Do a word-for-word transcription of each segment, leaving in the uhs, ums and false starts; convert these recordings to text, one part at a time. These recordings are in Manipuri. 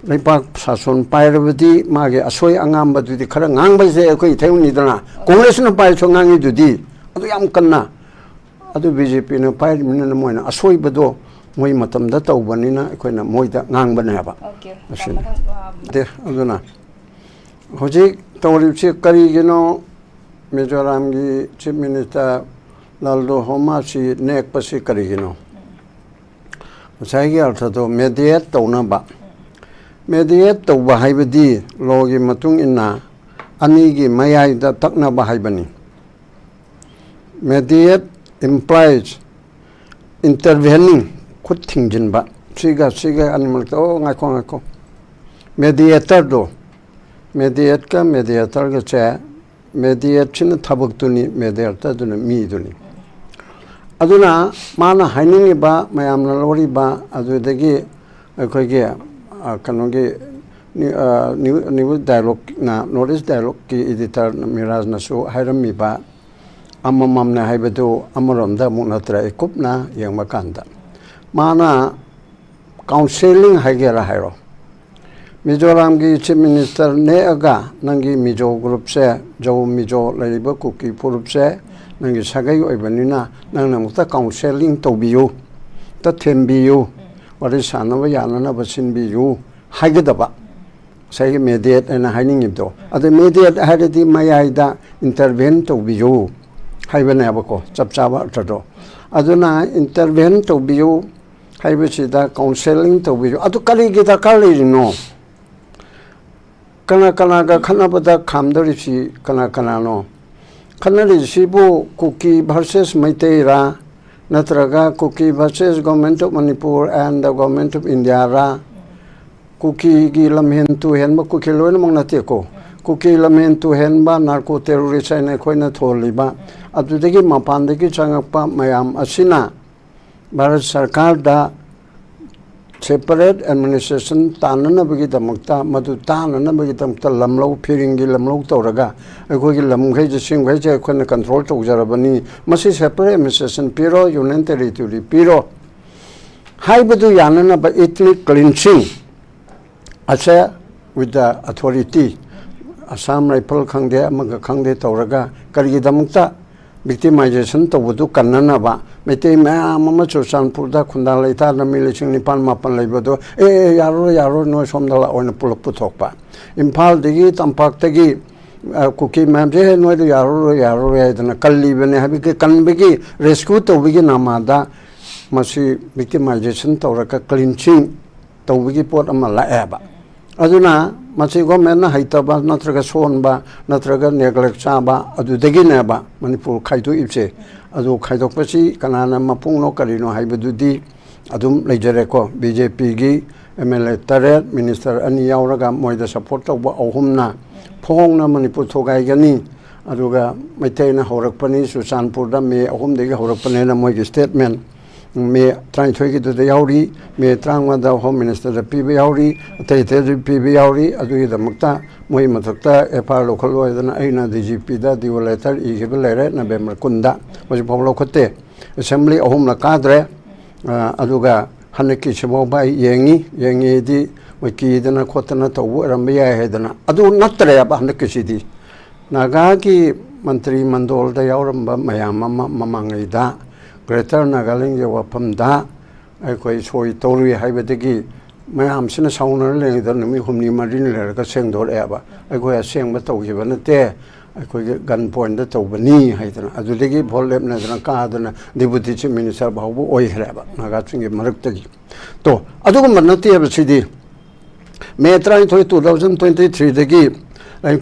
ꯂꯩꯕꯥꯛ ꯁꯥꯁꯣꯟ ꯄꯥꯏꯔꯕꯗꯤ ꯃꯥꯒꯤ ꯑꯁꯣꯏ ꯑꯉꯥꯝꯕꯗꯨꯗꯤ ꯈꯔ ꯉꯥꯡꯕꯁꯦ ꯑꯩꯈꯣꯏ ꯏꯊꯧꯅꯤꯗꯅ꯫ ꯀꯣꯡꯒ꯭ꯔꯦꯁꯅ ꯄꯥꯏꯔꯁꯨ ꯉꯥꯡꯉꯤꯗꯨꯗꯤ, ꯑꯗꯨ ꯌꯥꯝ ꯀꯟꯅ꯫ ꯑꯗꯨ ꯕꯤ ꯖꯦ ꯄꯤꯅ ꯄꯥꯏꯔꯤꯕꯅꯤꯅ ꯃꯣꯏꯅ ꯑꯁꯣꯏꯕꯗꯣ ꯃꯣꯏ ꯃꯇꯝꯗ ꯇꯧꯕꯅꯤꯅ ꯑꯩꯈꯣꯏꯅ ꯃꯣꯏꯗ ꯉꯥꯡꯕꯅꯦꯕ꯫ ꯑꯣꯀꯦ꯫ ꯑꯁꯤ ꯃꯊꯪ, ꯑ, ꯅꯠꯇꯦ꯫ ꯑꯗꯨꯅ ꯍꯧꯖꯤꯛ ꯇꯧꯔꯤꯕꯁꯤ ꯀꯔꯤꯒꯤꯅꯣ? ꯃꯤꯖꯣꯔꯥꯝꯒꯤ ꯆꯤꯐ ꯃꯤꯅꯤꯁꯇꯔ ꯂꯥꯜꯗꯨꯍꯣꯃꯥꯁꯤ ꯅꯦꯛꯄꯁꯤ ꯀꯔꯤꯒꯤꯅꯣ? ꯉꯁꯥꯏꯒꯤ ꯑꯔꯊꯗꯣ ꯃꯦꯗꯤꯌꯦꯠ ꯇꯧꯅꯕ꯫ ꯃꯦꯗꯤꯌꯦꯠ ꯇꯧꯕ ꯍꯥꯏꯕꯗꯤ ꯂꯣꯒꯤ ꯃꯇꯨꯡ ꯏꯟꯅ ꯑꯅꯤꯒꯤ ꯃꯌꯥꯏꯗ ꯇꯛꯅꯕ ꯍꯥꯏꯕꯅꯤ꯫ Mediate implies intervening, ꯈꯨꯠ ꯊꯤꯡꯖꯤꯟꯕ꯫ ꯁꯤꯒ ꯁꯤꯒ ꯑꯅꯤꯃꯛꯇ, "ꯑꯣ, ꯉꯥꯏꯈꯣ, ꯉꯥꯏꯈꯣ, ꯃꯦꯗꯤꯌꯦꯇꯔꯗꯣ, ꯃꯦꯗꯤꯌꯦꯠꯀ ꯃꯦꯗꯤꯌꯦꯇꯔꯒꯁꯦ, ꯃꯦꯗꯤꯌꯦꯠꯁꯤꯅ ꯊꯕꯛꯇꯨꯅꯤ, ꯃꯦꯗꯤꯌꯦꯇꯔꯗꯨꯅ ꯃꯤꯗꯨꯅꯤ"꯫ ꯑꯗꯨꯅ ꯃꯥꯅ ꯍꯥꯏꯅꯤꯡꯉꯤꯕ, ꯃꯌꯥꯝꯅ ꯂꯧꯔꯤꯕ, ꯑꯗꯨꯗꯒꯤ ꯑꯩꯈꯣꯏꯒꯤ, ꯑ, ꯀꯩꯅꯣꯒꯤ, ꯅ꯭ꯌꯨ-, ꯑ, ꯅ꯭ꯌꯨ-, ꯅ꯭ꯌꯨ ꯗꯥꯏꯂꯣꯛꯅ, ꯅꯣꯔꯠ ꯏꯁ ꯗꯥꯏꯂꯣꯛꯀꯤ ꯏꯗꯤꯇꯔ ꯃꯤꯔꯥꯖꯅꯁꯨ ꯍꯥꯏꯔꯝꯃꯤꯕ ꯑꯃꯃꯝꯅꯦ ꯍꯥꯏꯕꯗꯨ ꯑꯃꯔꯣꯝꯗ ꯑꯃꯨꯛ ꯅꯠꯇ꯭ꯔ ꯑꯩ ꯀꯨꯞꯅ ꯌꯦꯡꯕ ꯀꯥꯟꯗ, ꯃꯥꯅ ꯀꯥꯎꯟꯁꯦꯂꯤꯡ ꯍꯥꯏꯒꯦꯔꯥ ꯍꯥꯏꯔꯣ, ꯃꯤꯖꯣꯔꯥꯝꯒꯤ ꯆꯤꯐ ꯃꯤꯅꯤꯁꯇꯔ ꯅꯦꯛꯑꯒ ꯅꯪꯒꯤ ꯃꯤꯖꯣ ꯒ꯭ꯔꯨꯞꯁꯦ, ꯖꯧ ꯃꯤꯖꯣ ꯂꯩꯔꯤꯕ ꯀꯨꯀꯤ ꯐꯨꯔꯨꯞꯁꯦ ꯅꯪꯒꯤ ꯁꯥꯒꯩ ꯑꯣꯏꯕꯅꯤꯅ ꯅꯪꯅ ꯑꯃꯨꯛꯇ ꯀꯥꯎꯟꯁꯦꯂꯤꯡ ꯇꯧꯕꯤꯌꯨ, ꯑꯝꯇ ꯊꯦꯝꯕꯤꯌꯨ, ꯋꯥꯔꯤ ꯁꯥꯟꯅꯕ ꯌꯥꯅꯅꯕ ꯁꯤꯟꯕꯤꯌꯨ ꯍꯥꯏꯒꯗꯕ꯫ ꯉꯁꯥꯏꯒꯤ ꯃꯦꯗꯤꯌꯦꯠ ꯍꯥꯏꯅ ꯍꯥꯏꯅꯤꯡꯉꯤꯕꯗꯣ, ꯑꯗꯨ ꯃꯦꯗꯤꯌꯦꯠ ꯍꯥꯏꯔꯗꯤ ꯃꯌꯥꯏꯗ ꯏꯟꯇꯔꯚꯦꯟ ꯇꯧꯕꯤꯌꯨ ꯍꯥꯏꯕꯅꯦꯕꯀꯣ, ꯆꯞ ꯆꯥꯕ ꯑꯔꯊꯗꯣ꯫ ꯑꯗꯨꯅ ꯏꯟꯇꯔꯚꯦꯟ ꯇꯧꯕꯤꯌꯨ ꯍꯥꯏꯕꯁꯤꯗ ꯀꯥꯎꯟꯁꯦꯂꯤꯡ ꯇꯧꯕꯤꯌꯨ꯫ ꯑꯗꯨ ꯀꯔꯤꯒꯤ ꯗꯔꯀꯥꯔ ꯂꯩꯔꯤꯅꯣ? ꯀꯅꯥ ꯀꯅꯥꯒ ꯈꯠꯅꯕꯗ ꯈꯥꯝꯗꯧꯔꯤꯁꯤ ꯀꯅꯥ ꯀꯅꯥꯅꯣ? ꯈꯠꯅꯔꯤꯁꯤꯕꯨ ꯀꯨꯀꯤ ꯚꯔꯁꯦꯁ ꯃꯩꯇꯩꯔꯥ, ꯅꯠꯇ꯭ꯔꯒ ꯀꯨꯀꯤ versus Government of Manipur and the Government of India ꯔꯥ? ꯀꯨꯀꯤꯒꯤ ꯂꯝꯍꯦꯟ ꯇꯨꯍꯦꯟꯕ, ꯀꯨꯀꯤ ꯂꯣꯏꯅꯃꯛ ꯅꯠꯇꯦꯀꯣ, ꯀꯨꯀꯤ ꯂꯝꯍꯦꯟ ꯇꯨꯍꯦꯟꯕ, ꯅꯥꯔꯀꯣ ꯇꯦꯔꯣꯔꯤꯁ ꯍꯥꯏꯅ ꯑꯩꯈꯣꯏꯅ ꯊꯣꯜꯂꯤꯕ, ꯑꯗꯨꯗꯒꯤ ꯃꯄꯥꯟꯗꯒꯤ ꯆꯪꯉꯛꯄ ꯃꯌꯥꯝ ꯑꯁꯤꯅ ꯚꯥꯔꯠ ꯁꯔꯀꯥꯔꯗ ꯁꯦꯄꯔꯦꯠ ꯑꯦꯗꯃꯤꯅꯤꯁꯇ꯭ꯔꯦꯁꯟ ꯇꯥꯟꯅꯅꯕꯒꯤꯗꯃꯛꯇ, ꯃꯗꯨ ꯇꯥꯟꯅꯅꯕꯒꯤꯗꯃꯛꯇ ꯂꯝꯂꯧ, ꯐꯤꯔꯤꯡꯒꯤ ꯂꯝꯂꯧ ꯇꯧꯔꯒ ꯑꯩꯈꯣꯏꯒꯤ ꯂꯝꯈꯩꯁꯦ, ꯁꯤꯃꯈꯩꯁꯦ ꯑꯩꯈꯣꯏꯅ ꯀꯟꯇ꯭ꯔꯣꯜ ꯇꯧꯖꯔꯕꯅꯤ, ꯃꯁꯤ ꯁꯦꯄꯔꯦꯠ ꯑꯦꯗꯃꯤꯅꯤꯁꯇ꯭ꯔꯦꯁꯟ ꯄꯤꯔꯣ, ꯌꯨꯅꯤꯌꯟ ꯇꯦꯔꯤꯇꯣꯔꯤ ꯄꯤꯔꯣ ꯍꯥꯏꯕꯗꯨ ꯌꯥꯅꯅꯕ ꯏꯊꯅꯤꯛ ꯀ꯭ꯂꯤꯟꯁꯤꯡ ꯑꯁꯦ with the authority, Assam rifle ꯈꯪꯗꯦ, ꯑꯃꯒ ꯈꯪꯗꯦ ꯇꯧꯔꯒ ꯀꯔꯤꯒꯤꯗꯃꯛꯇ victimization ꯇꯧꯕꯗꯨ ꯀꯟꯅꯅꯕ? ꯃꯩꯇꯩ ꯃꯌꯥꯝ ꯑꯃ ꯆꯨꯔꯆꯥꯟꯄꯨꯔꯗ ꯈꯨꯟꯗꯥ ꯂꯩꯇꯥꯗ ꯃꯤ ꯂꯤꯁꯤꯡ ꯅꯤꯄꯥꯟ ꯃꯥꯄꯟ ꯂꯩꯕꯗꯣ, "ꯑꯦ, ꯑꯦ, ꯌꯥꯔꯔꯣꯏ, ꯌꯥꯔꯔꯣꯏ, ꯅꯣꯏ ꯁꯣꯝꯗ ꯂꯥꯛꯑꯣ" ꯍꯥꯏꯅ ꯄꯨꯂꯞ ꯄꯨꯊꯣꯛꯄ꯫ ꯏꯝꯐꯥꯜꯗꯒꯤ, ꯇꯝꯄꯥꯛꯇꯒꯤ, ꯑ, ꯀꯨꯀꯤ ꯃꯌꯥꯝꯁꯦ, "ꯍꯦ, ꯅꯣꯏꯗ ꯌꯥꯔꯔꯣꯏ, ꯌꯥꯔꯔꯣꯏ" ꯍꯥꯏꯗꯅ ꯀꯜꯂꯤꯕꯅꯦ ꯍꯥꯏꯕꯒꯤ, ꯀꯟꯕꯒꯤ, rescue ꯇꯧꯕꯒꯤ ꯅꯃꯥꯗ ꯃꯁꯤ victimization ꯇꯧꯔꯒ cleansing ꯇꯧꯕꯒꯤ ꯄꯣꯠ ꯑꯃ ꯂꯥꯛꯑꯦꯕ꯫ ꯑꯗꯨꯅ ꯃꯁꯤ governmentꯅ ꯍꯩꯇꯕ ꯅꯠꯇ꯭ꯔꯒ ꯁꯣꯟꯕ ꯅꯠꯇ꯭ꯔꯒ neglect ꯆꯥꯕ ꯑꯗꯨꯗꯒꯤꯅꯦꯕ ꯃꯅꯤꯄꯨꯔ ꯈꯥꯏꯗꯣꯛꯏꯕꯁꯦ꯫ ꯑꯗꯨ ꯈꯥꯏꯗꯣꯛꯄꯁꯤ ꯀꯅꯥꯅ ꯃꯄꯨꯡꯅꯣ ꯀꯔꯤꯅꯣ ꯍꯥꯏꯕꯗꯨꯗꯤ ꯑꯗꯨꯝ ꯂꯩꯖꯔꯦꯀꯣ꯫ BJPꯒꯤ MLA ꯇꯔꯦꯠ, minister ꯑꯅꯤ ꯌꯥꯎꯔꯒ ꯃꯣꯏꯗ support ꯇꯧꯕ ꯑꯍꯨꯝꯅ ꯐꯣꯡꯅ ꯃꯅꯤꯄꯨꯔ ꯊꯣꯒꯥꯏꯒꯅꯤ꯫ ꯑꯗꯨꯒ ꯃꯩꯇꯩꯅ ꯍꯧꯔꯛꯄꯅꯤ, ꯆꯨꯔꯆꯥꯟꯄꯨꯔꯗ ꯃꯦ ꯑꯍꯨꯝꯗꯒꯤ ꯍꯧꯔꯛꯄꯅꯦꯅ ꯃꯣꯏꯒꯤ statement ꯃꯦ ꯇꯔꯥꯅꯤꯊꯣꯏꯒꯤꯗꯨꯗ ꯌꯥꯎꯔꯤ, ꯃꯦ ꯇꯔꯥꯃꯉꯥꯗ Home Ministerꯗ ꯄꯤꯕ ꯌꯥꯎꯔꯤ, ꯑꯇꯩ ꯑꯇꯩꯁꯨ ꯄꯤꯕ ꯌꯥꯎꯔꯤ꯫ ꯑꯗꯨꯒꯤꯗꯃꯛꯇ ꯃꯣꯏ ꯃꯊꯛꯇ FIR ꯂꯧꯈꯠꯂꯣꯏꯗꯅ ꯑꯩꯅ DGPꯗ due letter ꯏꯈꯤꯕ ꯂꯩꯔꯦ, November ꯀꯨꯟꯗ꯫ ꯍꯧꯖꯤꯛꯐꯥꯎ ꯂꯧꯈꯠꯇꯦ꯫ Assembly ꯑꯍꯨꯝꯂꯛ ꯀꯥꯗ꯭ꯔꯦ꯫ ꯑ, ꯑꯗꯨꯒ ꯍꯟꯗꯛꯀꯤꯁꯤꯐꯥꯎꯕ ꯑꯩ ꯌꯦꯡꯉꯤ, ꯌꯦꯡꯉꯤꯗꯤ ꯃꯣꯏ ꯀꯤꯗꯅ ꯈꯣꯠꯇꯅ ꯇꯧꯕ ꯑꯣꯏꯔꯝꯕ ꯌꯥꯏ ꯍꯥꯏꯗꯅ꯫ ꯑꯗꯨ ꯅꯠꯇ꯭ꯔꯦꯕ ꯍꯟꯗꯛꯀꯤꯁꯤꯗꯤ꯫ ꯅꯥꯒꯥꯒꯤ ꯃꯟꯇ꯭ꯔꯤ ꯃꯟꯗꯣꯜꯗ ꯌꯥꯎꯔꯝꯕ ꯃꯌꯥꯝ ꯑꯃ ꯃꯃꯥꯡꯉꯩꯗ Greater Nagalandꯒꯤ ꯋꯥꯐꯝꯗ ꯑꯩꯈꯣꯏ ꯁꯣꯏ ꯇꯧꯔꯨꯏ ꯍꯥꯏꯕꯗꯒꯤ ꯃꯌꯥꯝꯁꯤꯅ ꯁꯥꯎꯅꯔ ꯂꯩꯉꯩꯗ ꯅꯨꯃꯤꯠ ꯍꯨꯝꯅꯤ ꯃꯔꯤꯅꯤ ꯂꯩꯔꯒ ꯁꯦꯡꯗꯣꯔꯛꯑꯦꯕ꯫ "ꯑꯩꯈꯣꯏ ꯑꯁꯦꯡꯕ ꯇꯧꯈꯤꯕ ꯅꯠꯇꯦ, ꯑꯩꯈꯣꯏꯒꯤ gun pointꯗ ꯇꯧꯕꯅꯤ" ꯍꯥꯏꯗꯅ꯫ ꯑꯗꯨꯗꯒꯤ ꯚꯣꯠ ꯂꯦꯞꯅꯗꯅ ꯀꯥꯗꯅ Deputy Chief Minister ꯐꯥꯎꯕ ꯑꯣꯏꯈ꯭ꯔꯦꯕ ꯅꯥꯒꯥꯁꯤꯡꯒꯤ ꯃꯔꯛꯇꯒꯤ꯫ ꯇꯣ, ꯑꯗꯨꯒꯨꯝꯕ ꯅꯠꯇꯦꯕ ꯁꯤꯗꯤ꯫ ꯃꯦ ꯇꯔꯥꯅꯤꯊꯣꯏ, two thousand twenty threeꯗꯒꯤ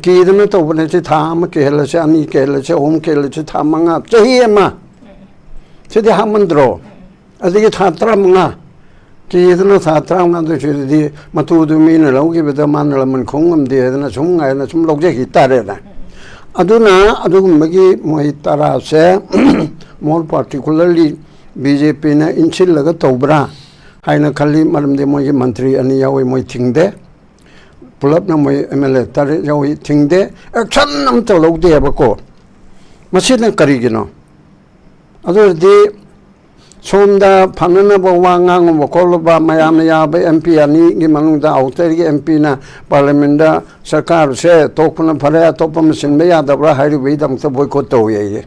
ꯀꯤꯗꯅ ꯇꯧꯕꯅꯦ꯫ ꯁꯤ ꯊꯥ ꯑꯃ ꯀꯤꯍꯜꯂꯁꯤ, ꯑꯅꯤ ꯀꯤꯍꯜꯂꯁꯤ, ꯑꯍꯨꯝ ꯀꯤꯍꯜꯂꯁꯤ, ꯊꯥ ꯃꯉꯥ, ꯆꯍꯤ ꯑꯃ꯫ ꯁꯤꯗꯤ ꯍꯥꯡꯃꯟꯗ꯭ꯔꯣ? ꯑꯗꯒꯤ ꯊꯥ ꯇꯔꯥꯃꯉꯥ, ꯀꯤꯗꯅ ꯊꯥ ꯇꯔꯥꯃꯉꯥꯗ ꯁꯤꯗꯗꯤ ꯃꯇꯨꯗꯨ ꯃꯤꯅ ꯂꯧꯈꯤꯕꯗ ꯃꯥꯅ ꯂꯃꯟ ꯈꯨꯝ ꯉꯝꯗꯦ ꯍꯥꯏꯗꯅ ꯁꯨꯝ ꯉꯥꯏꯅ ꯁꯨꯝ ꯂꯧꯖꯈꯤ ꯇꯥꯔꯦꯅꯦ꯫ ꯑꯗꯨꯅ ꯑꯗꯨꯒꯨꯝꯕꯒꯤ ꯃꯣꯏ ꯇꯔꯥꯁꯦ more particularly BJPꯅ ꯏꯟꯁꯤꯜꯂꯒ ꯇꯧꯕ꯭ꯔꯥ ꯍꯥꯏꯅ ꯈꯜꯂꯤ꯫ ꯃꯔꯝꯗꯤ ꯃꯣꯏꯒꯤ ꯃꯟꯇ꯭ꯔꯤ ꯑꯅꯤ ꯌꯥꯎꯏ, ꯃꯣꯏ ꯊꯤꯡꯗꯦ꯫ ꯄꯨꯂꯞꯅ ꯃꯣꯏ MLA ꯇꯔꯦꯠ ꯌꯥꯎꯏ, ꯊꯤꯡꯗꯦ꯫ Action ꯑꯝꯇ ꯂꯧꯗꯦꯕꯀꯣ꯫ ꯃꯁꯤꯅ ꯀꯔꯤꯒꯤꯅꯣ? ꯑꯗꯨ ꯑꯣꯏꯔꯗꯤ ꯁꯣꯝꯗ ꯐꯅꯅꯕ ꯋꯥ ꯉꯥꯡꯉꯨꯕ ꯈꯣꯠꯂꯨꯕ, ꯃꯌꯥꯝꯅ ꯌꯥꯕ ꯑꯦꯝ ꯄꯤ ꯑꯅꯤꯒꯤ ꯃꯅꯨꯡꯗ ꯑꯥꯎꯇꯔꯒꯤ ꯑꯦꯝ ꯄꯤꯅ ꯄꯥꯔꯂꯤꯌꯥꯃꯦꯟꯗ ꯁꯔꯀꯥꯔꯁꯦ ꯇꯣꯛꯄꯅ ꯐꯔꯦ, ꯑꯇꯣꯞꯄ ꯑꯃ ꯁꯤꯟꯕ ꯌꯥꯗꯕ꯭ꯔꯥ ꯍꯥꯏꯔꯨꯕꯒꯤꯗꯃꯛꯇ ꯕꯣꯏꯀꯣꯠ ꯇꯧꯋꯤ ꯑꯩꯁꯦ꯫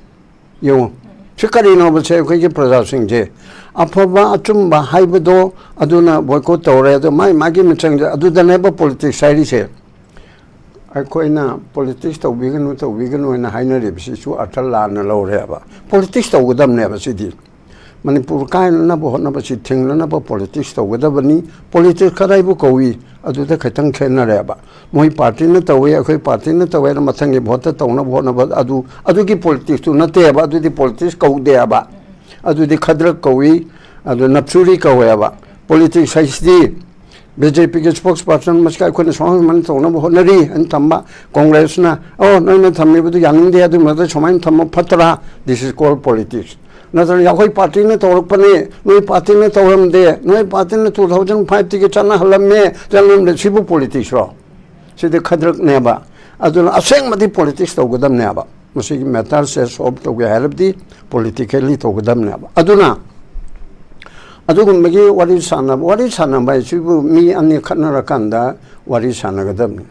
ꯌꯦꯡꯉꯨ, ꯁꯤ ꯀꯔꯤꯅꯣꯕꯁꯦ? ꯑꯩꯈꯣꯏꯒꯤ ꯄ꯭ꯔꯖꯥꯁꯤꯡꯁꯦ ꯑꯐꯕ ꯑꯆꯨꯝꯕ ꯍꯥꯏꯕꯗꯣ ꯑꯗꯨꯅ ꯕꯣꯏꯀꯣꯠ ꯇꯧꯔꯦ꯫ ꯑꯗꯣ ꯃꯥꯏ ꯃꯥꯒꯤ ꯃꯤꯆꯪꯁꯦ, ꯑꯗꯨꯗꯅꯦꯕ ꯄꯣꯂꯤꯇꯤꯛꯁ ꯍꯥꯏꯔꯤꯁꯦ꯫ ꯑꯩꯈꯣꯏꯅ ꯄꯣꯂꯤꯇꯤꯛꯁ ꯇꯧꯕꯤꯒꯅꯨ, ꯇꯧꯕꯤꯒꯅꯨ ꯍꯥꯏꯅ ꯍꯥꯏꯅꯔꯤꯕꯁꯤꯁꯨ ꯑꯔꯊ ꯂꯥꯟꯅ ꯂꯧꯔꯦꯕ꯫ ꯄꯣꯂꯤꯇꯤꯛꯁ ꯇꯧꯒꯗꯕꯅꯦꯕ ꯁꯤꯗꯤ꯫ ꯃꯅꯤꯄꯨꯔ ꯀꯥꯏꯅꯅꯕ ꯍꯣꯠꯅꯕꯁꯤ ꯊꯤꯡꯅꯅꯕ ꯄꯣꯂꯤꯇꯤꯛꯁ ꯇꯧꯒꯗꯕꯅꯤ꯫ ꯄꯣꯂꯤꯇꯤꯛꯁ ꯀꯗꯥꯏꯕꯨ ꯀꯧꯏ? ꯑꯗꯨꯗ ꯈꯤꯇꯪ ꯈꯦꯠꯅꯔꯦꯕ꯫ ꯃꯣꯏ ꯄꯥꯔꯇꯤꯅ ꯇꯧꯏ, ꯑꯩꯈꯣꯏ ꯄꯥꯔꯇꯤꯅ ꯇꯧꯋꯦꯅ ꯃꯊꯪꯒꯤ ꯚꯣꯠꯇ ꯇꯧꯅꯕ ꯍꯣꯠꯅꯕ, ꯑꯗꯨ, ꯑꯗꯨꯒꯤ ꯄꯣꯂꯤꯇꯤꯛꯁꯇꯨ ꯅꯠꯇꯦꯕ꯫ ꯑꯗꯨꯗꯤ ꯄꯣꯂꯤꯇꯤꯛꯁ ꯀꯧꯗꯦꯕ꯫ ꯑꯗꯨꯗꯤ ꯈꯗ꯭ꯔꯛ ꯀꯧꯏ, ꯑꯗꯨ ꯅꯞꯆꯨꯔꯤ ꯀꯧꯋꯦꯕ꯫ ꯄꯣꯂꯤꯇꯤꯛꯁ ꯍꯥꯏꯁꯤꯗꯤ ꯕꯤ ꯖꯦ ꯄꯤꯒꯤ ꯁ꯭ꯄꯣꯛꯁ ꯄꯥꯔꯁꯟ ꯃꯁꯤꯒ ꯑꯩꯈꯣꯏꯅ ꯁꯨꯃꯥꯏꯅ ꯁꯨꯃꯥꯏꯅ ꯇꯧꯅꯕ ꯍꯣꯠꯅꯔꯤ ꯍꯥꯏꯅ ꯊꯝꯕ, ꯀꯣꯡꯒ꯭ꯔꯦꯁꯅ, "ꯑꯣ, ꯅꯣꯏꯅ ꯊꯝꯃꯤꯕꯗꯨ ꯌꯥꯅꯤꯡꯗꯦ, ꯑꯗꯨ ꯃꯊꯛꯇ ꯁꯨꯃꯥꯏꯅ ꯊꯝꯃꯣ ꯐꯠꯇ꯭ꯔꯥ?" This is called politics. ꯅꯠꯇ꯭ꯔꯒ ꯑꯩꯈꯣꯏ ꯄꯥꯔꯇꯤꯅ ꯇꯧꯔꯛꯄꯅꯦ, ꯅꯣꯏ ꯄꯥꯔꯇꯤꯅ ꯇꯧꯔꯝꯗꯦ, ꯅꯣꯏ ꯄꯥꯔꯇꯤꯅ two thousand five ꯇꯒꯤ ꯆꯠꯅꯍꯜꯂꯝꯃꯦ, ꯆꯠꯅꯍꯜꯂꯝꯗꯦ, ꯁꯤꯕꯨ ꯄꯣꯂꯤꯇꯤꯛꯁꯔꯣ? ꯁꯤꯗꯤ ꯈꯗ꯭ꯔꯛꯅꯦꯕ꯫ ꯑꯗꯨꯅ ꯑꯁꯦꯡꯕꯗꯤ ꯄꯣꯂꯤꯇꯤꯛꯁ ꯇꯧꯒꯗꯕꯅꯦꯕ꯫ ꯃꯁꯤꯒꯤ ꯃꯦꯇꯔꯁꯦ ꯁꯣꯜꯕ ꯇꯧꯒꯦ ꯍꯥꯏꯔꯕꯗꯤ ꯄꯣꯂꯤꯇꯤꯀꯦꯜꯂꯤ ꯇꯧꯒꯗꯕꯅꯦꯕ꯫ ꯑꯗꯨꯅ ꯑꯗꯨꯒꯨꯝꯕꯒꯤ ꯋꯥꯔꯤ ꯁꯥꯟꯅꯕ, ꯋꯥꯔꯤ ꯁꯥꯟꯅꯕ ꯍꯥꯏꯁꯤꯕꯨ ꯃꯤ ꯑꯅꯤ ꯈꯠꯅꯔꯀꯥꯟꯗ ꯋꯥꯔꯤ ꯁꯥꯟꯅꯒꯗꯕꯅꯤ꯫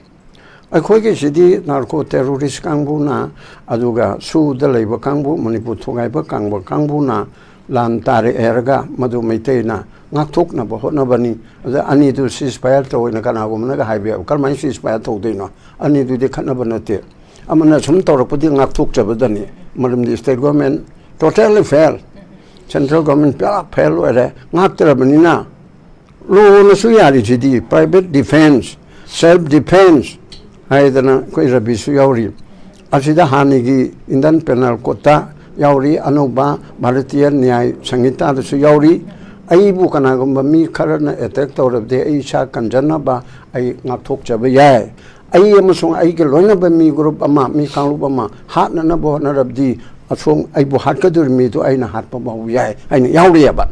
ꯑꯩꯈꯣꯏꯒꯤꯁꯤꯗꯤ ꯅꯥꯔꯀꯣ ꯇꯦꯔꯣꯔꯤꯁ ꯀꯥꯡꯕꯨꯅ, ꯑꯗꯨꯒ ꯁꯨꯗ ꯂꯩꯕ ꯀꯥꯡꯕꯨ, ꯃꯅꯤꯄꯨꯔ ꯊꯨꯒꯥꯏꯕ ꯀꯥꯡꯕ ꯀꯥꯡꯕꯨꯅ ꯂꯥꯟ ꯇꯥꯔꯦ ꯍꯥꯏꯔꯒ ꯃꯗꯨ ꯃꯩꯇꯩꯅ ꯉꯥꯛꯊꯣꯛꯅꯕ ꯍꯣꯠꯅꯕꯅꯤ꯫ ꯑꯗ ꯑꯅꯤꯗꯨ ceasefire ꯇꯧꯑꯣꯅ ꯀꯅꯥꯒꯨꯝꯕꯅꯒ ꯍꯥꯏꯕ ꯌꯥꯕ? ꯀꯔꯝꯍꯥꯏꯅ ceasefire ꯇꯧꯗꯣꯏꯅꯣ? ꯑꯅꯤꯗꯨꯗꯤ ꯈꯠꯅꯕ ꯅꯠꯇꯦ꯫ ꯑꯃꯅ ꯁꯨꯝ ꯇꯧꯔꯛꯄꯗꯤ ꯉꯥꯛꯊꯣꯛꯆꯕꯗꯅꯤ꯫ ꯃꯔꯝꯗꯤ state government totally fail, central government ꯄꯨꯔꯥ fail ꯑꯣꯏꯔꯦ꯫ ꯉꯥꯛꯇ꯭ꯔꯕꯅꯤꯅ ꯂꯣꯅꯁꯨ ꯌꯥꯔꯤꯁꯤꯗꯤ private defence, self defence ꯍꯥꯏꯗꯅ ꯑꯩꯈꯣꯏ ꯔꯕꯤꯁꯨ ꯌꯥꯎꯔꯤ꯫ ꯑꯁꯤꯗ ꯍꯥꯟꯅꯒꯤ Indian Penal Code ꯌꯥꯎꯔꯤ, ꯑꯅꯧꯕ ꯚꯥꯔꯇꯤꯌ ꯅ꯭ꯌꯥꯌ ꯁꯪꯍꯤꯇꯥꯗꯁꯨ ꯌꯥꯎꯔꯤ꯫ ꯑꯩꯕꯨ ꯀꯅꯥꯒꯨꯝꯕ ꯃꯤ ꯈꯔꯅ attack ꯇꯧꯔꯕꯗꯤ ꯑꯩ ꯏꯁꯥ ꯀꯟꯖꯅꯕ ꯑꯩ ꯉꯥꯛꯊꯣꯛꯆꯕ ꯌꯥꯏ꯫ ꯑꯩ ꯑꯃꯁꯨꯡ ꯑꯩꯒ ꯂꯣꯏꯅꯕ ꯃꯤ group ꯑꯃ, ꯃꯤ ꯀꯥꯡꯂꯨꯞ ꯑꯃ ꯍꯥꯠꯅꯅꯕ ꯍꯣꯠꯅꯔꯕꯗꯤ ꯑꯁꯣꯝ ꯑꯩꯕꯨ ꯍꯥꯠꯀꯗꯧꯔꯤꯕ ꯃꯤꯗꯨ ꯑꯩꯅ ꯍꯥꯠꯄ ꯐꯥꯎ ꯌꯥꯏ ꯍꯥꯏꯅ ꯌꯥꯎꯔꯤꯑꯕ꯫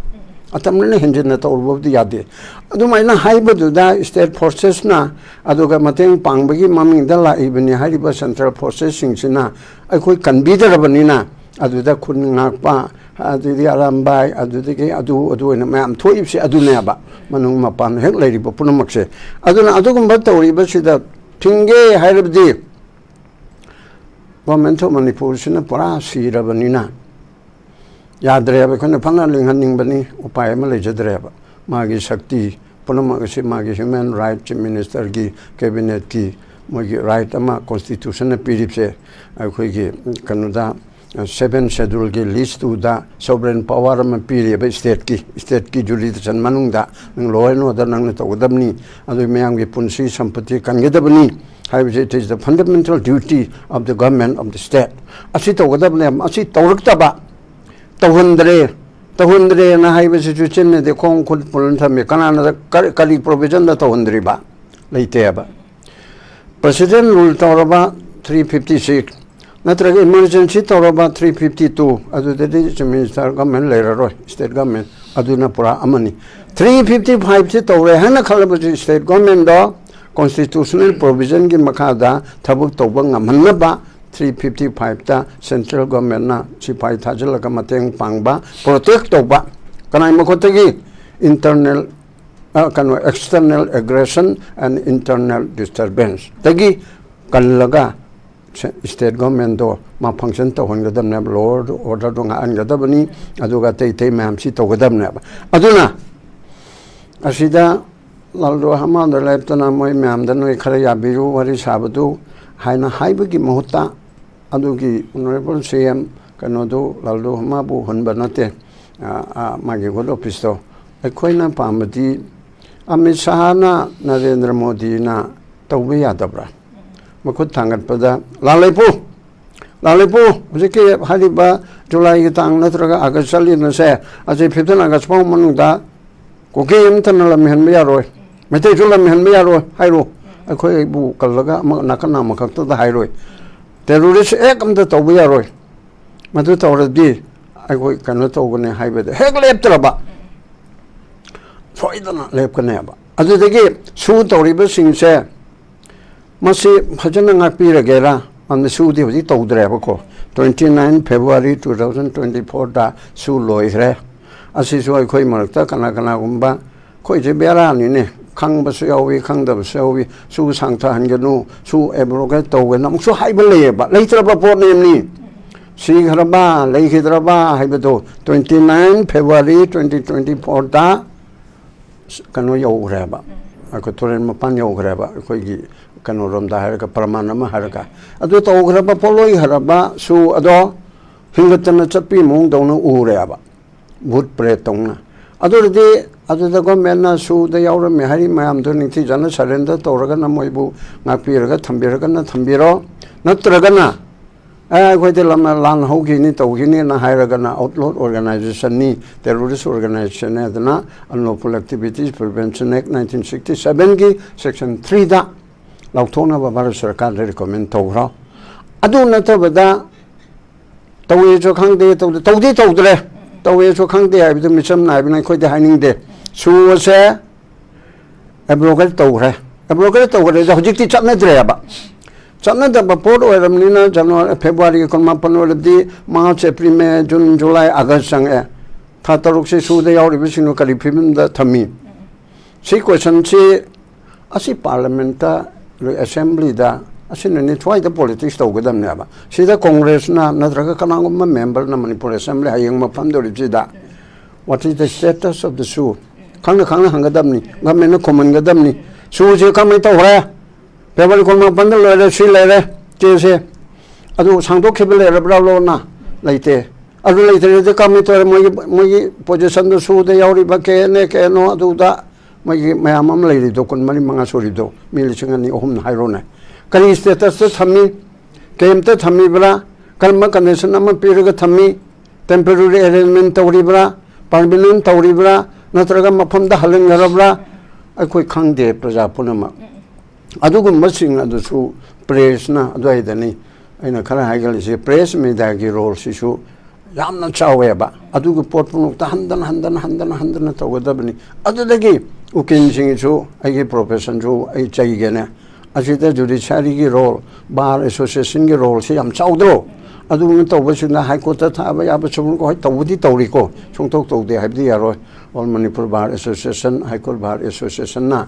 ꯑꯇꯝꯅꯅ ꯍꯦꯟꯖꯤꯟꯅ ꯇꯧꯔꯨꯕꯕꯨꯗꯤ ꯌꯥꯗꯦ꯫ ꯑꯗꯨꯃꯥꯏꯅ ꯍꯥꯏꯕꯗꯨꯗ state forcesꯅ ꯑꯗꯨꯒ ꯃꯇꯦꯡ ꯄꯥꯡꯕꯒꯤ ꯃꯃꯤꯡꯗ ꯂꯥꯛꯏꯕꯅꯤ ꯍꯥꯏꯔꯤꯕ central forcesꯁꯤꯡꯁꯤꯅ ꯑꯩꯈꯣꯏ ꯀꯟꯕꯤꯗ꯭ꯔꯕꯅꯤꯅ ꯑꯗꯨꯗ ꯈꯨꯟ ꯉꯥꯛꯄ, ꯑꯗꯨꯗꯤ ꯑꯔꯥꯝꯕꯥꯏ, ꯑꯗꯨꯗꯒꯤ ꯑꯗꯨ ꯑꯗꯨ ꯑꯣꯏꯅ ꯃꯌꯥꯝ ꯊꯣꯛꯏꯕꯁꯦ ꯑꯗꯨꯅꯦꯕ, ꯃꯅꯨꯡ ꯃꯄꯥꯟ ꯍꯦꯛ ꯂꯩꯔꯤꯕ ꯄꯨꯝꯅꯃꯛꯁꯦ꯫ ꯑꯗꯨꯅ ꯑꯗꯨꯒꯨꯝꯕ ꯇꯧꯔꯤꯕꯁꯤꯗ ꯊꯤꯡꯒꯦ ꯍꯥꯏꯔꯕꯗꯤ Government of ꯃꯅꯤꯄꯨꯔꯁꯤꯅ ꯄꯨꯔꯥ ꯁꯤꯔꯕꯅꯤꯅ ꯌꯥꯗ꯭ꯔꯦꯕ꯫ ꯑꯩꯈꯣꯏꯅ ꯐꯅ ꯂꯤꯡꯍꯟꯅꯤꯡꯕꯅꯤ, ꯎꯄꯥꯏ ꯑꯃ ꯂꯩꯖꯗ꯭ꯔꯦꯕ꯫ ꯃꯥꯒꯤ ꯁꯛꯇꯤ ꯄꯨꯝꯅꯃꯛ ꯑꯁꯤ ꯃꯥꯒꯤ human right, Chief Minister ꯒꯤ, Cabinet ꯀꯤ ꯃꯣꯏꯒꯤ right ꯑꯃ Constitution ꯅ ꯄꯤꯔꯤꯕꯁꯦ, ꯑꯩꯈꯣꯏꯒꯤ ꯀꯩꯅꯣꯗ, Seven Schedule ꯒꯤ list ꯇꯨꯗ sovereign power ꯑꯃ ꯄꯤꯔꯤꯕ state ꯀꯤ, state ꯀꯤ jurisdiction ꯃꯅꯨꯡꯗ ꯅꯪ law and order ꯅꯪꯅ ꯇꯧꯒꯗꯕꯅꯤ, ꯑꯗꯨ ꯃꯌꯥꯝꯒꯤ ꯄꯨꯟꯁꯤ ꯁꯝꯄꯇꯤ ꯀꯟꯒꯗꯕꯅꯤ ꯍꯥꯏꯕꯁꯦ, it is the fundamental duty of the government of the state꯫ ꯑꯁꯤ ꯇꯧꯒꯗꯕꯅꯦ, ꯑꯁꯤ ꯇꯧꯔꯛꯇꯕ, ꯇꯧꯍꯟꯗ꯭ꯔꯦ, ꯇꯧꯍꯟꯗ꯭ꯔꯦꯅ ꯍꯥꯏꯕꯁꯤꯁꯨ ꯆꯤꯟꯅꯗꯤ ꯈꯣꯡ ꯈꯨꯠ ꯄꯨꯜꯂ ꯊꯝꯃꯤ꯫ ꯀꯅꯥꯅ ꯀꯔꯤ, ꯀꯔꯤ provision ꯗ ꯇꯧꯍꯟꯗ꯭ꯔꯤꯕ? ꯂꯩꯇꯦꯕ꯫ President rule ꯇꯧꯔꯕ three fifty six, ꯅꯠꯇ꯭ꯔꯒ emergency ꯇꯧꯔꯕ three fifty two, ꯑꯗꯨꯗꯗꯤ Chief Minister government ꯂꯩꯔꯔꯣꯏ, state government꯫ ꯑꯗꯨꯅ ꯄꯨꯔꯥ ꯑꯃꯅꯤ꯫ Three fifty five ꯁꯤ ꯇꯧꯔꯦ ꯍꯥꯏꯅ ꯈꯜꯂꯕꯁꯨ state government ꯗꯣ constitutional provision ꯒꯤ ꯃꯈꯥꯗ ꯊꯕꯛ ꯇꯧꯕ ꯉꯝꯍꯟꯅꯕ three fifty five ꯇ central government ꯅ ꯁꯤꯐꯥꯏ ꯊꯥꯖꯤꯜꯂꯒ ꯃꯇꯦꯡ ꯄꯥꯡꯕ, protect ꯇꯧꯕ꯫ ꯀꯅꯥꯒꯤ ꯃꯈꯨꯠꯇꯒꯤ? Internal, ꯑ, ꯀꯩꯅꯣ, external aggression and internal disturbance ꯗꯒꯤ ꯀꯜꯂꯒ state government ꯗꯣ ꯃꯥ function ꯇꯧꯍꯟꯒꯗꯕꯅꯦꯕ, law order ꯗꯣ ꯉꯥꯛꯍꯟꯒꯗꯕꯅꯤ, ꯑꯗꯨꯒ ꯑꯇꯩ ꯑꯇꯩ ꯃꯌꯥꯝꯁꯤ ꯇꯧꯒꯗꯕꯅꯦꯕ꯫ ꯑꯗꯨꯅ ꯑꯁꯤꯗ ꯂꯥꯜꯗꯣ ꯍꯃꯥꯗ ꯂꯦꯞꯇꯅ ꯃꯣꯏ ꯃꯌꯥꯝꯗ ꯅꯣꯏ ꯈꯔ ꯌꯥꯕꯤꯔꯨ ꯋꯥꯔꯤ ꯁꯥꯕꯗꯨ ꯍꯥꯏꯅ ꯍꯥꯏꯕꯒꯤ ꯃꯍꯨꯠꯇ, ꯑꯗꯨꯒꯤ Honourable C M ꯀꯩꯅꯣꯗꯨ, ꯂꯥꯜꯗꯣ ꯍꯃꯥꯕꯨ ꯍꯨꯟꯕ ꯅꯠꯇꯦ, ꯑ, ꯑ, ꯃꯥꯒꯤ good office ꯇꯣ꯫ ꯑꯩꯈꯣꯏꯅ ꯄꯥꯝꯕꯗꯤ ꯑꯃꯤꯠ ꯁꯥꯍꯅ ꯅꯔꯦꯟꯗ꯭ꯔ ꯃꯣꯗꯤꯅ ꯇꯧꯕ ꯌꯥꯗꯕ꯭ꯔꯥ? ꯃꯈꯨꯠ ꯊꯥꯡꯒꯠꯄꯗ, "ꯂꯥꯜ ꯂꯩꯄꯨ, ꯂꯥꯜ ꯂꯩꯄꯨ, ꯍꯧꯖꯤꯛꯀꯤ ꯍꯥꯏꯔꯤꯕ ꯖꯨꯂꯥꯏꯒꯤ ꯇꯥꯡ ꯅꯠꯇ꯭ꯔꯒ ꯑꯥꯒꯁ ꯆꯠꯂꯤꯕꯁꯦ, ꯑꯁꯤ fifteen August ꯐꯥꯎ ꯃꯅꯨꯡꯗ ꯀꯨꯀꯤ ꯑꯃꯠꯇꯅ ꯂꯝ ꯍꯦꯟꯕ ꯌꯥꯔꯣꯏ, ꯃꯩꯇꯩꯁꯨ ꯂꯝ ꯍꯦꯟꯕ ꯌꯥꯔꯣꯏ" ꯍꯥꯏꯔꯣ꯫ ꯑꯩꯈꯣꯏꯕꯨ ꯀꯜꯂꯒ ꯑꯃ ꯅꯥꯀꯟ ꯑꯃꯈꯛꯇꯗ ꯍꯥꯏꯔꯣꯏ꯫ Terrorist act ꯑꯝꯇ ꯇꯧꯕ ꯌꯥꯔꯣꯏ꯫ ꯃꯗꯨ ꯇꯧꯔꯗꯤ ꯑꯩꯈꯣꯏ ꯀꯩꯅꯣ ꯇꯧꯒꯅꯤ ꯍꯥꯏꯕꯗ ꯍꯦꯛ ꯂꯦꯞꯇ꯭ꯔꯕ, ꯁꯣꯏꯗꯅ ꯂꯦꯞꯀꯅꯦꯕ꯫ ꯑꯗꯨꯗꯒꯤ ꯁꯨ ꯇꯧꯔꯤꯕꯁꯤꯡꯁꯦ, ꯃꯁꯤ ꯐꯖꯅ ꯉꯥꯛꯄꯤꯔꯒꯦꯔꯥ? ꯑꯗꯨꯅ ꯁꯨꯗꯤ ꯍꯧꯖꯤꯛ ꯇꯧꯗ꯭ꯔꯦꯕꯀꯣ꯫ Twenty nine February two thousand twenty fourꯗ ꯁꯨ ꯂꯣꯏꯈ꯭ꯔꯦ꯫ ꯑꯁꯤꯁꯨ ꯑꯩꯈꯣꯏ ꯃꯔꯛꯇ ꯀꯅꯥ ꯀꯅꯥꯒꯨꯝꯕ, ꯑꯩꯈꯣꯏꯁꯦ ꯕꯦꯔꯥꯅꯤꯅꯦ, ꯈꯪꯕꯁꯨ ꯌꯥꯎꯏ, ꯈꯪꯗꯕꯁꯨ ꯌꯥꯎꯏ, ꯁꯨ ꯁꯥꯡꯊꯍꯟꯒꯅꯨ, ꯁꯨ abrogate ꯇꯧꯒꯅꯨ ꯑꯃꯨꯛꯁꯨ ꯍꯥꯏꯕ ꯂꯩꯌꯦꯕ꯫ ꯂꯩꯇ꯭ꯔꯕ ꯄꯣꯠꯅꯦꯕꯅꯤ꯫ ꯁꯤꯈ꯭ꯔꯕ ꯂꯩꯈꯤꯗ꯭ꯔꯕ ꯍꯥꯏꯕꯗꯣ twenty nine February twenty twenty fourꯗ ꯀꯩꯅꯣ ꯌꯧꯈ꯭ꯔꯦꯕ, ꯑꯩꯈꯣꯏ ꯇꯨꯔꯦꯜ ꯃꯄꯥꯟ ꯌꯧꯈ꯭ꯔꯦꯕ, ꯑꯩꯈꯣꯏꯒꯤ ꯀꯩꯅꯣꯔꯣꯝꯗ ꯍꯥꯏꯔꯒ, ꯄ꯭ꯔꯃꯥꯟ ꯑꯃ ꯍꯥꯏꯔꯒ꯫ ꯑꯗꯨ ꯇꯧꯈ꯭ꯔꯕ ꯄꯣꯠ ꯂꯣꯏꯈ꯭ꯔꯕ ꯁꯨ ꯑꯗꯣ ꯍꯤꯡꯒꯠꯇꯅ ꯆꯠꯄꯤ ꯃꯑꯣꯡꯗꯧꯅ ꯎꯔꯦꯕ, ꯚꯨꯠ ꯄ꯭ꯔꯦꯠ ꯇꯧꯅ꯫ ꯑꯗꯨ ꯑꯣꯏꯔꯗꯤ ꯑꯗꯨꯗ ꯒꯣꯔꯃꯦꯟꯅ ꯁꯨꯗ ꯌꯥꯎꯔꯝꯃꯦ ꯍꯥꯏꯔꯤ ꯃꯌꯥꯝꯗꯣ ꯅꯤꯡꯊꯤꯖꯅ ꯁꯔꯦꯟꯗꯔ ꯇꯧꯔꯒꯅ ꯃꯣꯏꯕꯨ ꯉꯥꯛꯄꯤꯔꯒ ꯊꯝꯕꯤꯔꯒꯅ ꯊꯝꯕꯤꯔꯣ, ꯅꯠꯇ꯭ꯔꯒꯅ ꯑꯦ, ꯑꯩꯈꯣꯏꯗꯤ ꯂꯝꯅ ꯂꯥꯟ ꯍꯧꯈꯤꯅꯤ, ꯇꯧꯈꯤꯅꯤꯅ ꯍꯥꯏꯔꯒꯅ ꯑꯥꯎꯠꯂꯣꯠ ꯑꯣꯔꯒꯅꯥꯏꯖꯦꯁꯟꯅꯤ, ꯇꯦꯔꯣꯔꯤꯁ ꯑꯣꯔꯒꯅꯥꯏꯖꯦꯁꯟꯅꯤ ꯑꯗꯨꯅ Unlawful Activities Prevention Act nineteen sixty sevenꯒꯤ section threeꯗ ꯂꯥꯎꯊꯣꯛꯅꯕ ꯚꯥꯔꯠ ꯁꯔꯀꯥꯔꯗ ꯔꯤꯀꯃꯦꯟ ꯇꯧꯈ꯭ꯔꯣ꯫ ꯑꯗꯨ ꯅꯠꯇꯕꯗ ꯇꯧꯋꯦꯁꯨ ꯈꯪꯗꯦ, ꯇꯧꯗꯦ, ꯇꯧꯗꯤ ꯇꯧꯗ꯭ꯔꯦ, ꯇꯧꯋꯦꯁꯨ ꯈꯪꯗꯦ ꯍꯥꯏꯕꯗꯨ ꯃꯤꯆꯝ ꯅꯥꯏꯕꯅ ꯑꯩꯈꯣꯏꯗꯤ ꯍꯥꯏꯅꯤꯡꯗꯦ꯫ ꯁꯨ ꯑꯁꯦ abrogate ꯇꯧꯈ꯭ꯔꯦ꯫ Abrogate ꯇꯧꯈ꯭ꯔꯦꯗ ꯍꯧꯖꯤꯛꯇꯤ ꯆꯠꯅꯗ꯭ꯔꯦꯕ꯫ ꯆꯠꯅꯗꯕ ꯄꯣꯠ ꯑꯣꯏꯔꯕꯅꯤꯅ ꯖꯅꯋꯥꯔꯤ, ꯐꯦꯕ꯭ꯔꯨꯋꯥꯔꯤꯒꯤ ꯀꯨꯟꯃꯥꯄꯟ ꯑꯣꯏꯔꯗꯤ ꯃꯥꯔꯆ, ꯑꯦꯄ꯭ꯔꯤꯜ, ꯃꯦ, ꯖꯨꯟ, ꯖꯨꯂꯥꯏ, ꯑꯥꯒꯁ ꯆꯪꯉꯛꯑꯦ꯫ ꯊꯥ ꯇꯔꯨꯛꯁꯤ ꯁꯨꯗ ꯌꯥꯎꯔꯤꯕꯁꯤꯡꯗꯨ ꯀꯔꯤ ꯐꯤꯕꯝꯗ ꯊꯝꯃꯤ? ꯁꯤ ꯀꯣꯏꯁꯟꯁꯤ ꯑꯁꯤ ꯄꯥꯔꯂꯤꯌꯥꯃꯦꯟꯠꯇ, ꯑꯦꯁꯦꯝꯕ꯭ꯂꯤꯗ, ꯑꯁꯤꯅꯅꯤ ꯁ꯭ꯋꯥꯏꯗ ꯄꯣꯂꯤꯇꯤꯛꯁ ꯇꯧꯒꯗꯕꯅꯦꯕ꯫ ꯁꯤꯗ ꯀꯣꯡꯒ꯭ꯔꯦꯁꯅ ꯅꯠꯇ꯭ꯔꯒ ꯀꯅꯥꯒꯨꯝꯕ ꯃꯦꯝꯕꯔꯅ ꯃꯅꯤꯄꯨꯔ ꯑꯦꯁꯦꯝꯕ꯭ꯂꯤ ꯍꯌꯦꯡ ꯃꯐꯝꯗꯧꯔꯤꯕꯁꯤꯗ what is the status of the ꯁꯨ? ꯈꯪꯅ ꯈꯪꯅ ꯍꯪꯒꯗꯕꯅꯤ, ꯒꯃꯦꯟꯅ ꯈꯨꯝꯍꯟꯒꯗꯕꯅꯤ꯫ ꯁꯨꯁꯦ ꯀꯃꯥꯏꯅ ꯇꯧꯈ꯭ꯔꯦ? ꯐꯦꯕ꯭ꯔꯨꯋꯥꯔꯤ ꯀꯨꯟꯃꯥꯄꯟꯗ ꯂꯣꯏꯔꯦ, ꯁꯤ ꯂꯩꯔꯦ, ꯆꯦꯁꯦ꯫ ꯑꯗꯨ ꯁꯥꯡꯗꯣꯛꯈꯤꯕ ꯂꯩꯔꯕ꯭ꯔꯥ ꯂꯣꯟꯅ? ꯂꯩꯇꯦ꯫ ꯑꯗꯨ ꯂꯩꯇ꯭ꯔꯗꯤ ꯀꯃꯥꯏꯅ ꯇꯧꯔꯦ? ꯃꯣꯏꯒꯤ, ꯃꯣꯏꯒꯤ ꯄꯣꯖꯤꯁꯟꯗꯨ ꯁꯨꯗ ꯌꯥꯎꯔꯤꯕ ꯀꯦ N A, K N O ꯑꯗꯨꯗ ꯃꯣꯏꯒꯤ ꯃꯌꯥꯝ ꯑꯃ ꯂꯩꯔꯤꯗꯣ, ꯀꯨꯟ ꯃꯔꯤ ꯃꯉꯥ ꯁꯨꯔꯤꯗꯣ, ꯃꯤ ꯂꯤꯁꯤꯡ ꯑꯅꯤ ꯑꯍꯨꯝꯅ ꯍꯥꯏꯔꯣꯅꯦ꯫ ꯀꯔꯤ ꯁ꯭ꯇꯦꯇꯁꯇ ꯊꯝꯃꯤ? ꯀꯦꯝꯞꯇ ꯊꯝꯃꯤꯕ꯭ꯔꯥ? ꯀꯔꯝꯕ ꯀꯟꯗꯤꯁꯟ ꯑꯃ ꯄꯤꯔꯒ ꯊꯝꯃꯤ? ꯇꯦꯝꯄꯔꯦꯔꯤ ꯑꯦꯔꯦꯟꯖꯃꯦꯟ ꯇꯧꯔꯤꯕ꯭ꯔꯥ? ꯄꯥꯔꯃꯤꯅꯦꯟ ꯇꯧꯔꯤꯕ꯭ꯔꯥ? ꯅꯠꯇ꯭ꯔꯒ ꯃꯐꯝꯗ ꯍꯜꯍꯟꯈ꯭ꯔꯕ꯭ꯔꯥ? ꯑꯩꯈꯣꯏ ꯈꯪꯗꯦ, ꯄ꯭ꯔꯖꯥ ꯄꯨꯝꯅꯃꯛ꯫ ꯑꯗꯨꯒꯨꯝꯕꯁꯤꯡ ꯑꯗꯨꯁꯨ ꯄ꯭ꯔꯦꯁꯅ, ꯑꯗꯨꯋꯥꯏꯗꯅꯤ ꯑꯩꯅ ꯈꯔ ꯍꯥꯏꯒꯠꯂꯤꯁꯦ, ꯄ꯭ꯔꯦꯁ ꯃꯦꯗꯤꯌꯥꯒꯤ ꯔꯣꯜꯁꯤꯁꯨ ꯌꯥꯝꯅ ꯆꯥꯎꯋꯦꯕ꯫ ꯑꯗꯨꯒꯤ ꯄꯣꯠ ꯄꯨꯝꯅꯃꯛꯇ ꯍꯟꯗꯅ, ꯍꯟꯗꯅ, ꯍꯟꯗꯅ, ꯍꯟꯗꯅ ꯇꯧꯒꯗꯕꯅꯤ꯫ ꯑꯗꯨꯗꯒꯤ ꯎꯀꯤꯜꯁꯤꯡꯁꯨ ꯑꯩꯒꯤ ꯄ꯭ꯔꯣꯐꯦꯁꯟꯁꯨ ꯑꯩ ꯆꯩꯒꯦꯅꯦ꯫ ꯑꯁꯤꯗ ꯖꯨꯗꯤꯁꯤꯌꯥꯔꯤꯒꯤ ꯔꯣꯜ, ꯕꯥꯔ ꯑꯦꯁꯣꯁꯤꯌꯦꯁꯟꯒꯤ ꯔꯣꯜꯁꯤ ꯌꯥꯝ ꯆꯥꯎꯗ꯭ꯔꯣ? ꯑꯗꯨꯒꯨꯝꯕ ꯇꯧꯕꯁꯤꯡꯗ ꯍꯥꯏ ꯀꯣꯔꯠꯇ ꯊꯥꯕ ꯌꯥꯕ ꯁꯨꯝ ꯍꯣꯏ ꯇꯧꯕꯗꯤ ꯇꯧꯔꯤꯀꯣ, ꯁꯨꯡꯇꯧ ꯇꯧꯗꯦ ꯍꯥꯏꯕꯗꯤ ꯌꯥꯔꯣꯏ꯫ All Manipur bar association, high court bar ꯑꯦꯁꯣꯁꯤꯌꯦꯁꯟꯅ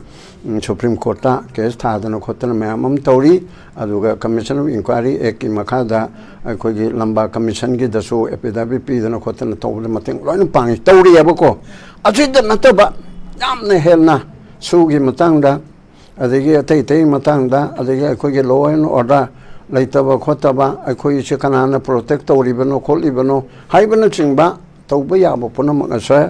ꯁꯨꯄ꯭ꯔꯤꯝ ꯀꯣꯔꯠꯇ ꯀꯦꯁ ꯊꯥꯗꯅ ꯈꯣꯠꯇꯅ ꯃꯌꯥꯝ ꯑꯃ ꯇꯧꯔꯤ꯫ ꯑꯗꯨꯒ ꯀꯃꯤꯁꯟ ꯑꯣꯐ ꯏꯟꯀ꯭ꯋꯥꯏꯔꯤ ꯑꯦꯛꯀꯤ ꯃꯈꯥꯗ ꯑꯩꯈꯣꯏꯒꯤ ꯂꯝꯕꯥ ꯀꯃꯤꯁꯟꯒꯤꯗꯁꯨ ꯑꯦꯐꯤꯗꯥꯚꯤꯠ ꯄꯤꯗꯅ ꯈꯣꯠꯇꯅ ꯇꯧꯕꯗ ꯃꯇꯦꯡ ꯂꯣꯏꯅ ꯄꯥꯡꯉꯤ, ꯇꯧꯔꯤꯑꯕꯀꯣ꯫ ꯑꯁꯤꯗ ꯅꯠꯇꯕ ꯌꯥꯝꯅ ꯍꯦꯟꯅ ꯁꯨꯒꯤ ꯃꯇꯥꯡꯗ, ꯑꯗꯒꯤ ꯑꯇꯩ ꯑꯇꯩ ꯃꯇꯥꯡꯗ, ꯑꯗꯒꯤ ꯑꯩꯈꯣꯏꯒꯤ law and order ꯂꯩꯇꯕ ꯈꯣꯠꯇꯕ, ꯑꯩꯈꯣꯏꯁꯦ ꯀꯅꯥꯅ ꯄ꯭ꯔꯣꯇꯦꯛ ꯇꯧꯔꯤꯕꯅꯣ ꯈꯣꯠꯂꯤꯕꯅꯣ ꯍꯥꯏꯕꯅꯆꯤꯡꯕ ꯇꯧꯕ ꯌꯥꯕ ꯄꯨꯝꯅꯃꯛ ꯑꯁꯦ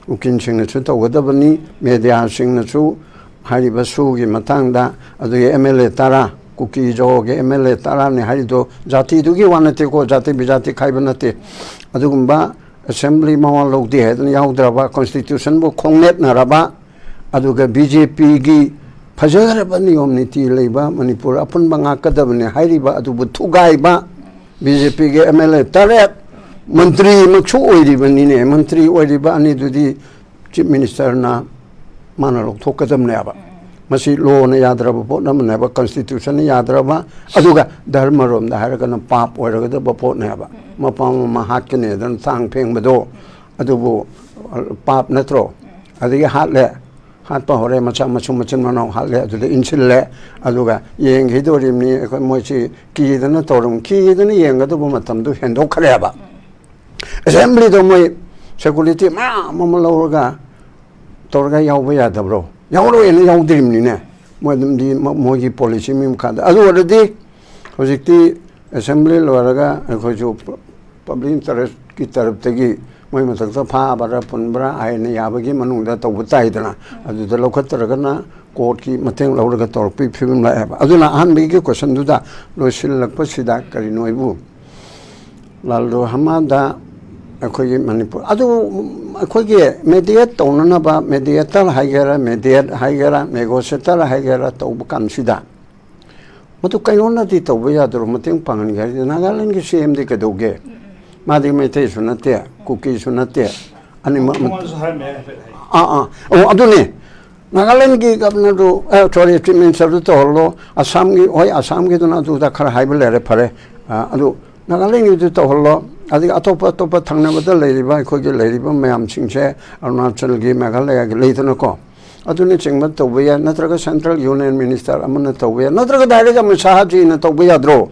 ꯎꯀꯤꯜꯁꯤꯡꯅꯁꯨ ꯇꯧꯒꯗꯕꯅꯤ, ꯃꯦꯗꯤꯌꯥꯁꯤꯡꯅꯁꯨ ꯍꯥꯏꯔꯤꯕ ꯁꯨꯒꯤ ꯃꯇꯥꯡꯗ꯫ ꯑꯗꯨꯒꯤ ꯑꯦꯝ ꯑꯦꯜ ꯑꯦ ꯇꯔꯥ, ꯀꯨꯀꯤ ꯖꯣꯒꯤ ꯑꯦꯝ ꯑꯦꯜ ꯑꯦ ꯇꯔꯥꯅꯤ ꯍꯥꯏꯔꯤꯗꯣ ꯖꯥꯇꯤꯗꯨꯒꯤ ꯋꯥ ꯅꯠꯇꯦꯀꯣ, ꯖꯥꯇꯤ ꯕꯤꯖꯥꯇꯤ ꯈꯥꯏꯕ ꯅꯠꯇꯦ꯫ ꯑꯗꯨꯒꯨꯝꯕ ꯑꯦꯁꯦꯝꯕ꯭ꯂꯤ ꯃꯋꯥ ꯂꯧꯗꯦ ꯍꯥꯏꯗꯅ ꯌꯥꯎꯗ꯭ꯔꯕ, ꯀꯣꯟꯁꯇꯤꯇ꯭ꯌꯨꯁꯟꯕꯨ ꯈꯣꯡꯅꯦꯠꯅꯔꯕ, ꯑꯗꯨꯒ ꯕꯤ ꯖꯦ ꯄꯤꯒꯤ ꯐꯖꯈ꯭ꯔꯕ ꯅꯤꯌꯣꯝ ꯅꯤꯇꯤ ꯂꯩꯕ ꯃꯅꯤꯄꯨꯔ ꯑꯄꯨꯟꯕ ꯉꯥꯛꯀꯗꯕꯅꯤ ꯍꯥꯏꯔꯤꯕ ꯑꯗꯨꯕꯨ ꯊꯨꯒꯥꯏꯕ, ꯕꯤ ꯖꯦ ꯄꯤꯒꯤ ꯑꯦꯝ ꯑꯦꯜ ꯑꯦ ꯇꯔꯦꯠ, ꯃꯟꯇ꯭ꯔꯤꯃꯛꯁꯨ ꯑꯣꯏꯔꯤꯕꯅꯤꯅꯦ, ꯃꯟꯇ꯭ꯔꯤ ꯑꯣꯏꯔꯤꯕ ꯑꯅꯤꯗꯨꯗꯤ ꯆꯤꯐ ꯃꯤꯅꯤꯁꯇꯔꯅ ꯃꯥꯅ ꯂꯧꯊꯣꯛꯀꯗꯕꯅꯦꯕ꯫ ꯃꯁꯤ ꯂꯣꯅ ꯌꯥꯗ꯭ꯔꯕ ꯄꯣꯠ ꯑꯃꯅꯦꯕ, ꯀꯟꯁꯇꯤꯇ꯭ꯌꯨꯁꯟꯅ ꯌꯥꯗ꯭ꯔꯕ, ꯑꯗꯨꯒ ꯙꯔꯃꯔꯣꯝꯗ ꯍꯥꯏꯔꯒꯅ ꯄꯥꯞ ꯑꯣꯏꯔꯒꯗꯕ ꯄꯣꯠꯅꯦꯕ꯫ ꯃꯄꯥ ꯃꯃꯥ ꯍꯥꯠꯀꯅꯤ ꯑꯗꯨꯅ ꯆꯥꯡ ꯐꯦꯡꯕꯗꯣ, ꯑꯗꯨꯕꯨ ꯄꯥꯞ ꯅꯠꯇ꯭ꯔꯣ? ꯑꯗꯒꯤ ꯍꯥꯠꯂꯦ, ꯍꯥꯠꯄ ꯍꯧꯔꯦ, ꯃꯆꯥ ꯃꯁꯨ ꯃꯆꯤꯟ ꯃꯅꯥꯎ ꯍꯥꯠꯂꯦ, ꯑꯗꯨꯗ ꯏꯟꯁꯤꯜꯂꯦ, ꯑꯗꯨꯒ ꯌꯦꯡꯈꯤꯗꯣꯔꯤꯕꯅꯤ꯫ ꯑꯩꯈꯣꯏ ꯃꯣꯏꯁꯤ ꯀꯤꯗꯅ ꯇꯧꯔꯝ-, ꯀꯤꯗꯅ ꯌꯦꯡꯒꯗꯧꯕ ꯃꯇꯝꯗꯨ ꯍꯦꯟꯗꯣꯛꯈ꯭ꯔꯦꯕ꯫ ꯑꯦꯁꯦꯝꯕ꯭ꯂꯤꯗ ꯃꯣꯏ ꯁꯦꯀꯨꯔꯤꯇꯤ ꯃꯌꯥꯝ ꯑꯃ ꯂꯧꯔꯒ ꯇꯧꯔꯒ ꯌꯥꯎꯕ ꯌꯥꯗꯕ꯭ꯔꯣ? ꯌꯥꯎꯔꯣꯏꯅ ꯌꯥꯎꯗ꯭ꯔꯤꯕꯅꯤꯅꯦ꯫ ꯃꯣꯏ ꯑꯗꯨꯝꯗꯤ ꯃ-, ꯃꯣꯏꯒꯤ ꯄꯣꯂꯤꯁꯤ ꯃꯈꯥꯗ꯫ ꯑꯗꯨ ꯑꯣꯏꯔꯗꯤ ꯍꯧꯖꯤꯛꯇꯤ ꯑꯦꯁꯦꯝꯕ꯭ꯂꯤ ꯂꯣꯏꯔꯒ ꯑꯩꯈꯣꯏꯁꯨ ꯄ-, ꯄꯕ꯭ꯂꯤꯛ ꯏꯟꯇꯔꯦꯁꯀꯤ ꯇꯔꯞꯇꯒꯤ ꯃꯣꯏ ꯃꯊꯛꯇ ꯐꯥꯕ꯭ꯔꯥ ꯄꯨꯟꯕ꯭ꯔꯥ ꯍꯥꯏꯅ ꯌꯥꯕꯒꯤ ꯃꯅꯨꯡꯗ ꯇꯧꯕ ꯇꯥꯏꯗꯅ꯫ ꯑꯗꯨꯗ ꯂꯧꯈꯠꯇ꯭ꯔꯒꯅ ꯀꯣꯔꯠꯀꯤ ꯃꯇꯦꯡ ꯂꯧꯔꯒ ꯇꯧꯔꯛꯄꯒꯤ ꯐꯤꯕꯝ ꯂꯥꯛꯑꯦꯕ꯫ ꯑꯗꯨꯅ ꯑꯍꯥꯟꯕꯒꯤ ꯀꯣꯏꯁꯟꯗꯨꯗ ꯂꯣꯏꯁꯤꯜꯂꯛꯄꯁꯤꯗ ꯀꯔꯤꯅꯣ ꯑꯩꯕꯨ ꯂꯥꯜ ꯔꯣꯍꯃꯥꯟꯗ ꯑꯩꯈꯣꯏꯒꯤ ꯃꯅꯤꯄꯨꯔ ꯑꯗꯨ ꯑꯩꯈꯣꯏꯒꯤ ꯃꯦꯗꯤꯌꯦꯠ ꯇꯧꯅꯅꯕ, ꯃꯦꯗꯤꯌꯦꯇꯔ ꯍꯥꯏꯒꯦꯔꯥ, ꯃꯦꯗꯤꯌꯦꯠ ꯍꯥꯏꯒꯦꯔꯥ, ꯅꯦꯒꯣꯁꯤꯌꯦꯇꯔ ꯍꯥꯏꯒꯦꯔꯥ, ꯇꯧꯕ ꯀꯥꯟꯁꯤꯗ ꯃꯗꯨ ꯀꯩꯅꯣꯅꯗꯤ ꯇꯧꯕ ꯌꯥꯗ꯭ꯔꯣ? ꯃꯇꯦꯡ ꯄꯥꯡꯍꯟꯒꯦ ꯍꯥꯏꯔꯗꯤ ꯅꯥꯒꯥꯂꯦꯟꯒꯤ ꯁꯤ ꯑꯦꯝꯗꯤ ꯀꯩꯗꯧꯒꯦ? ꯃꯥꯗꯤ ꯃꯩꯇꯩꯁꯨ ꯅꯠꯇꯦ, ꯀꯨꯀꯤꯁꯨ ꯅꯠꯇꯦ, ꯑꯅꯤꯃꯛ ꯃꯉꯣꯟꯗꯁꯨ ꯍꯥꯏꯔꯝꯃꯦ ꯍꯥꯏꯐꯦꯠ ꯍꯥꯏ꯫ ꯑꯥ, ꯑꯥ, ꯑꯣ, ꯑꯗꯨꯅꯦ꯫ ꯅꯥꯒꯥꯂꯦꯟꯒꯤ ꯒꯕꯅꯔꯗꯨ, ꯑꯦ, ꯁꯣꯔꯤ, ꯆꯤꯐ ꯃꯤꯅꯤꯁꯇꯔꯗꯨ ꯇꯧꯍꯜꯂꯣ꯫ ꯑꯁꯥꯝꯒꯤ, ꯍꯣꯏ, ꯑꯁꯥꯝꯒꯤꯗꯨꯅ ꯑꯗꯨꯗ ꯈꯔ ꯍꯥꯏꯕ ꯂꯩꯔꯦ, ꯐꯔꯦ꯫ ꯑ, ꯑꯗꯨ ꯅꯥꯒꯥꯂꯦꯟꯒꯤꯗꯨ ꯇꯧꯍꯜꯂꯣ꯫ ꯑꯗꯒꯤ ꯑꯇꯣꯞꯄ ꯑꯇꯣꯞꯄ ꯊꯪꯅꯕꯗ ꯂꯩꯔꯤꯕ ꯑꯩꯈꯣꯏꯒꯤ ꯂꯩꯔꯤꯕ ꯃꯌꯥꯝꯁꯤꯡꯁꯦ, ꯑꯔꯨꯅꯥꯆꯜꯒꯤ, ꯃꯦꯘꯥꯂꯌꯥꯒꯤ ꯂꯩꯗꯅꯀꯣ, ꯑꯗꯨꯅꯆꯤꯡꯕ ꯇꯧꯕ ꯌꯥꯏ, ꯅꯠꯇ꯭ꯔꯒ central union minister ꯑꯃꯅ ꯇꯧꯕ ꯌꯥꯏ, ꯅꯠꯇ꯭ꯔꯒ direct ꯑꯃꯤꯠ ꯁꯥꯍꯖꯤꯅ ꯇꯧꯕ ꯌꯥꯗ꯭ꯔꯣ?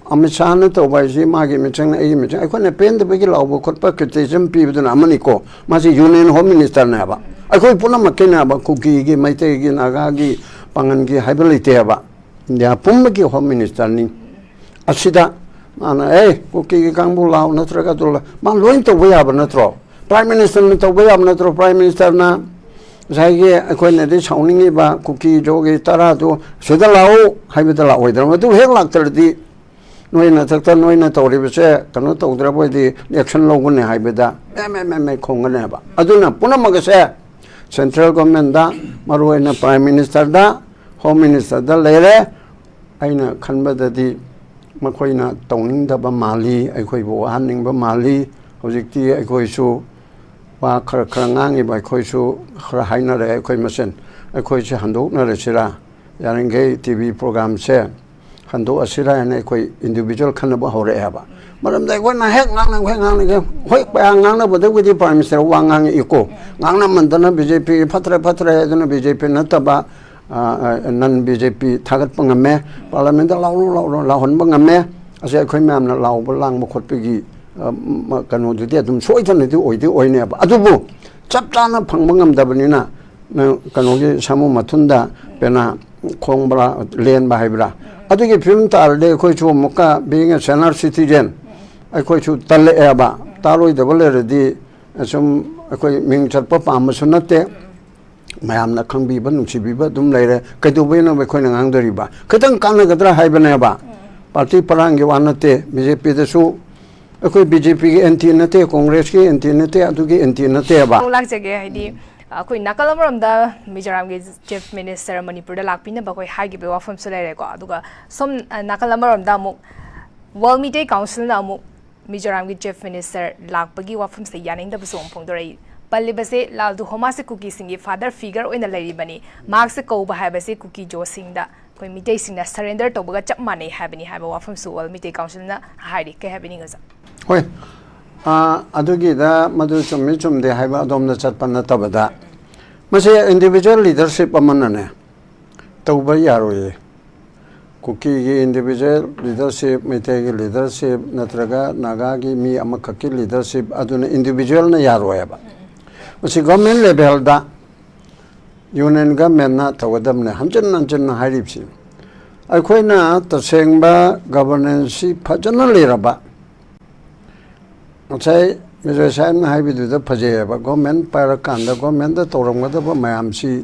ꯑꯃꯤꯠ ꯁꯥꯍꯅ ꯇꯧꯕ ꯍꯥꯏꯁꯤ ꯃꯥꯒꯤ ꯃꯤꯆꯪꯅ ꯑꯩꯒꯤ ꯃꯤꯆꯪ, ꯑꯩꯈꯣꯏꯅ ꯄꯦꯟꯗꯕꯒꯤ ꯂꯥꯎꯕ ꯈꯣꯠꯄ, criticism ꯄꯤꯕꯗꯨꯅ ꯑꯃꯅꯤꯀꯣ, ꯃꯥꯁꯤ union home ministerꯅꯦꯕ, ꯑꯩꯈꯣꯏ ꯄꯨꯝꯅꯃꯛꯀꯤꯅꯦꯕ, ꯀꯨꯀꯤꯒꯤ, ꯃꯩꯇꯩꯒꯤ, ꯅꯥꯒꯥꯒꯤ, ꯄꯥꯉꯟꯒꯤ ꯍꯥꯏꯕ ꯂꯩꯇꯦꯕ, ꯏꯟꯗꯤꯌꯥ ꯄꯨꯝꯕꯒꯤ home ministerꯅꯤ꯫ ꯑꯁꯤꯗ ꯃꯥꯅ, "ꯑꯦ, ꯀꯨꯀꯤꯒꯤ ꯀꯥꯡꯕꯨ ꯂꯥꯛꯑꯣ," ꯅꯠꯇ꯭ꯔꯒ ꯑꯗꯨ ꯂꯥꯛ-, ꯃꯥ ꯂꯣꯏ ꯇꯧꯕ ꯌꯥꯕ ꯅꯠꯇ꯭ꯔꯣ? Prime ministerꯅ ꯇꯧꯕ ꯌꯥꯕ ꯅꯠꯇ꯭ꯔꯣ? Prime ministerꯅ ꯉꯁꯥꯏꯒꯤ ꯑꯩꯈꯣꯏꯅꯗꯤ ꯁꯥꯎꯅꯤꯡꯉꯤꯕ ꯀꯨꯀꯤ ꯖꯣꯒꯤ ꯇꯔꯥꯗꯨ "ꯁꯤꯗ ꯂꯥꯛꯎ" ꯍꯥꯏꯕꯗ ꯂꯥꯛꯑꯣꯏꯗ꯭ꯔꯣ? ꯑꯗꯨ ꯍꯦꯛ ꯂꯥꯛꯇ꯭ꯔꯗꯤ ꯅꯣꯏ ꯅꯊꯛꯇ ꯅꯣꯏꯅ ꯇꯧꯔꯤꯕꯁꯦ ꯀꯩꯅꯣ ꯇꯧꯗ꯭ꯔꯕ ꯑꯣꯏꯗꯤ action ꯂꯧꯒꯅꯤ ꯍꯥꯏꯕꯗ ꯃꯦ ꯃꯦ ꯃꯦ ꯃꯦ ꯈꯣꯡꯒꯅꯦꯕ꯫ ꯑꯗꯨꯅ ꯄꯨꯝꯅꯃꯛ ꯑꯁꯦ central governmentꯗ, ꯃꯔꯨꯑꯣꯏꯅ prime ministerꯗ, home ministerꯗ ꯂꯩꯔꯦ꯫ ꯑꯩꯅ ꯈꯟꯕꯗꯗꯤ ꯃꯈꯣꯏꯅ ꯇꯧꯅꯤꯡꯗꯕ ꯃꯥꯜꯂꯤ, ꯑꯩꯈꯣꯏꯕꯨ ꯋꯥꯍꯟꯅꯤꯡꯕ ꯃꯥꯜꯂꯤ꯫ ꯍꯧꯖꯤꯛꯇꯤ ꯑꯩꯈꯣꯏꯁꯨ ꯋꯥ ꯈꯔ ꯈꯔ ꯉꯥꯡꯉꯤꯕ, ꯑꯩꯈꯣꯏꯁꯨ ꯈꯔ ꯍꯥꯏꯅꯔꯦ ꯑꯩꯈꯣꯏ ꯃꯁꯦꯟ, ꯑꯩꯈꯣꯏꯁꯦ ꯍꯟꯗꯣꯛꯅꯔꯁꯤꯔꯥ? ꯌꯥꯔꯤꯈꯩ ꯇꯤ ꯚꯤ programꯁꯦ ꯍꯟꯗꯣꯛꯑꯁꯤꯔꯥ ꯍꯥꯏꯅ ꯑꯩꯈꯣꯏ individual ꯈꯟꯅꯕ ꯍꯧꯔꯛꯑꯦꯕ꯫ ꯃꯔꯝꯗꯤ ꯑꯩꯈꯣꯏꯅ ꯍꯦꯛ ꯉꯥꯡꯅ, ꯍꯦꯛ ꯉꯥꯡꯅꯒꯦ, ꯍꯣꯏ, ꯀꯌꯥ ꯉꯥꯡꯅꯕꯗꯕꯨꯗꯤ prime minister ꯋꯥ ꯉꯥꯡꯉꯛꯏꯀꯣ꯫ ꯉꯥꯡꯅꯃꯟꯗꯅ ꯕꯤ ꯖꯦ ꯄꯤ ꯐꯠꯇ꯭ꯔꯦ, ꯐꯠꯇ꯭ꯔꯦ ꯑꯗꯨꯅ ꯕꯤ ꯖꯦ ꯄꯤ ꯅꯠꯇꯕ, ꯑ, ꯑ, non ꯕꯤ ꯖꯦ ꯄꯤ ꯊꯥꯒꯠꯄ ꯉꯝꯃꯦ, parliamentꯗ ꯂꯥꯎꯔꯣ, ꯂꯥꯎꯔꯣ, ꯂꯥꯎꯍꯟꯕ ꯉꯝꯃꯦ꯫ ꯑꯁꯤ ꯑꯩꯈꯣꯏ ꯃꯌꯥꯝꯅ ꯂꯥꯎꯕ ꯂꯥꯡꯕ ꯈꯣꯠꯄꯒꯤ, ꯑ, ꯃ-, ꯀꯩꯅꯣꯗꯨꯗꯤ ꯑꯗꯨꯝ ꯁꯣꯏꯗꯅꯗꯤ ꯑꯣꯏꯗꯤ ꯑꯣꯏꯅꯦꯕ꯫ ꯑꯗꯨꯕꯨ ꯆꯞ ꯆꯥꯅ ꯐꯪꯕ ꯉꯝꯗꯕꯅꯤꯅ, ꯅꯪ ꯀꯩꯅꯣꯒꯤ ꯁꯥꯃꯨ ꯃꯊꯨꯟꯗ ꯄꯦꯅꯥ ꯈꯣꯡꯕ꯭ꯔꯥ, ꯂꯦꯟꯕ ꯍꯥꯏꯕ꯭ꯔꯥ, ꯑꯗꯨꯒꯤ ꯐꯤꯕꯝ ꯇꯥꯔꯗꯤ ꯑꯩꯈꯣꯏꯁꯨ ꯑꯃꯨꯛꯀ being a senior citizen, ꯑꯩꯈꯣꯏꯁꯨ ꯇꯜꯂꯛꯑꯦꯕ꯫ ꯇꯥꯔꯣꯏꯗꯕ ꯂꯩꯔꯗꯤ ꯁꯨꯝ ꯑꯩꯈꯣꯏ ꯃꯤꯡ ꯆꯠꯄ ꯄꯥꯝꯕꯁꯨ ꯅꯠꯇꯦ꯫ ꯃꯌꯥꯝꯅ ꯈꯪꯕꯤꯕ, ꯅꯨꯡꯁꯤꯕꯤꯕ ꯑꯗꯨꯝ ꯂꯩꯔꯦ꯫ ꯀꯩꯗꯧꯕꯩꯅꯣ ꯑꯩꯈꯣꯏꯅ ꯉꯥꯡꯗꯣꯔꯤꯕ? ꯈꯤꯇꯪ ꯀꯥꯟꯅꯒꯗ꯭ꯔꯥ ꯍꯥꯏꯕꯅꯦꯕ꯫ ꯄꯥꯔꯇꯤ ꯄꯔꯥꯡꯒꯤ ꯋꯥ ꯅꯠꯇꯦ꯫ ꯕꯤ ꯖꯦ ꯄꯤꯗꯁꯨ ꯑꯩꯈꯣꯏ ꯕꯤ ꯖꯦ ꯄꯤꯒꯤ ꯑꯦꯟꯇꯤ ꯅꯠꯇꯦ, ꯀꯣꯡꯒ꯭ꯔꯦꯁꯀꯤ ꯑꯦꯟꯇꯤ ꯅꯠꯇꯦ, ꯑꯗꯨꯒꯤ ꯑꯦꯟꯇꯤ ꯅꯠꯇꯦꯕ꯫ ꯑꯃꯨꯛ ꯂꯥꯛꯆꯒꯦ, ꯍꯥꯏꯗꯤ, ꯑꯩꯈꯣꯏ ꯅꯥꯀꯜ ꯑꯃꯔꯣꯝꯗ ꯃꯤꯖꯣꯔꯥꯝꯒꯤ ꯆꯤꯐ ꯃꯤꯅꯤꯁꯇꯔ ꯃꯅꯤꯄꯨꯔꯗ ꯂꯥꯛꯄꯤꯅꯕ ꯑꯩꯈꯣꯏ ꯍꯥꯏꯈꯤꯕꯒꯤ ꯋꯥꯐꯝꯁꯨ ꯂꯩꯔꯦꯀꯣ꯫ ꯑꯗꯨꯒ ꯁꯣꯝ, ꯑ, ꯅꯥꯀꯜ ꯑꯃꯔꯣꯝꯗ ꯑꯃꯨꯛ ꯋꯥꯔꯜ ꯃꯤꯇꯩ ꯀꯥꯎꯟꯁꯤꯜꯅ ꯑꯃꯨꯛ ꯃꯤꯖꯣꯔꯥꯝꯒꯤ ꯆꯤꯐ ꯃꯤꯅꯤꯁꯇꯔ ꯂꯥꯛꯄꯒꯤ ꯋꯥꯐꯝꯁꯦ ꯌꯥꯅꯤꯡꯗꯕꯁꯨ ꯑꯃꯨꯛ ꯐꯣꯡꯗꯣꯔꯛꯏ꯫ ꯄꯜꯂꯤꯕꯁꯦ ꯂꯥꯜ ꯗꯨꯍꯣꯃꯥꯁꯦ ꯀꯨꯀꯤꯁꯤꯡꯒꯤ ꯐꯥꯗꯔ ꯐꯤꯒꯔ ꯑꯣꯏꯅ ꯂꯩꯔꯤꯕꯅꯤ꯫ ꯃꯍꯥꯛꯁꯦ ꯀꯧꯕ ꯍꯥꯏꯕꯁꯦ ꯀꯨꯀꯤ ꯖꯣꯁꯤꯡꯗ ꯑꯩꯈꯣꯏ ꯃꯤꯇꯩꯁꯤꯡꯅ ꯁꯔꯦꯟꯗꯔ ꯇꯧꯕꯒ ꯆꯞ ꯃꯥꯟꯅꯩ ꯍꯥꯏꯕꯅꯤ ꯍꯥꯏꯕ ꯋꯥꯐꯝꯁꯨ ꯑꯣꯜ ꯃꯤꯇꯩ ꯀꯥꯎꯟꯁꯤꯜꯅ ꯍꯥꯏꯔꯤ꯫ ꯀꯩ ꯍꯥꯏꯕꯤꯅꯤꯡꯉꯤ ꯑꯣꯖꯥ? ꯍꯣꯏ꯫ ꯑ, ꯑꯗꯨꯒꯤꯗ ꯃꯗꯨ ꯆꯨꯝꯃꯤ ꯆꯨꯝꯗꯦ ꯍꯥꯏꯕ ꯑꯗꯣꯝꯗ ꯆꯠꯄ ꯅꯠꯇꯕꯗ, ꯃꯁꯤ ꯏꯟꯗꯤꯕꯤꯖꯨꯋꯦꯜ ꯂꯤꯗꯔꯁꯤꯞ ꯑꯃꯅꯅꯦ ꯇꯧꯕ ꯌꯥꯔꯣꯏꯌꯦ꯫ ꯀꯨꯀꯤꯒꯤ ꯏꯟꯗꯤꯕꯤꯖꯨꯋꯦꯜ ꯂꯤꯗꯔꯁꯤꯞ, ꯃꯩꯇꯩꯒꯤ ꯂꯤꯗꯔꯁꯤꯞ, ꯅꯠꯇ꯭ꯔꯒ ꯅꯥꯒꯥꯒꯤ ꯃꯤ ꯑꯃꯈꯛꯀꯤ ꯂꯤꯗꯔꯁꯤꯞ ꯑꯗꯨꯅ ꯏꯟꯗꯤꯕꯤꯖꯨꯋꯦꯜꯅ ꯌꯥꯔꯣꯏꯕ꯫ ꯃꯁꯤ ꯒꯣꯔꯃꯦꯟ ꯂꯦꯚꯦꯜꯗ ꯌꯨꯅꯤꯌꯟ ꯒꯣꯔꯃꯦꯟꯅ ꯇꯧꯒꯗꯕꯅꯦ꯫ ꯍꯟꯖꯤꯟ ꯍꯟꯖꯤꯟꯅ ꯍꯥꯏꯔꯤꯕꯁꯤ, ꯑꯩꯈꯣꯏꯅ ꯇꯁꯦꯡꯕ ꯒꯕꯔꯅꯦꯟꯁꯁꯤ ꯐꯖꯅ ꯂꯩꯔꯕ, ꯉꯁꯥꯏ ꯃꯦꯖꯔ ꯁꯥꯍꯦꯕꯅ ꯍꯥꯏꯕꯤꯗꯨꯗ ꯐꯖꯩꯑꯕ, ꯒꯣꯔꯃꯦꯟ ꯄꯥꯏꯔꯀꯥꯟꯗ ꯒꯣꯔꯃꯦꯟꯗ ꯇꯧꯔꯝꯒꯗꯕ ꯃꯌꯥꯝꯁꯤ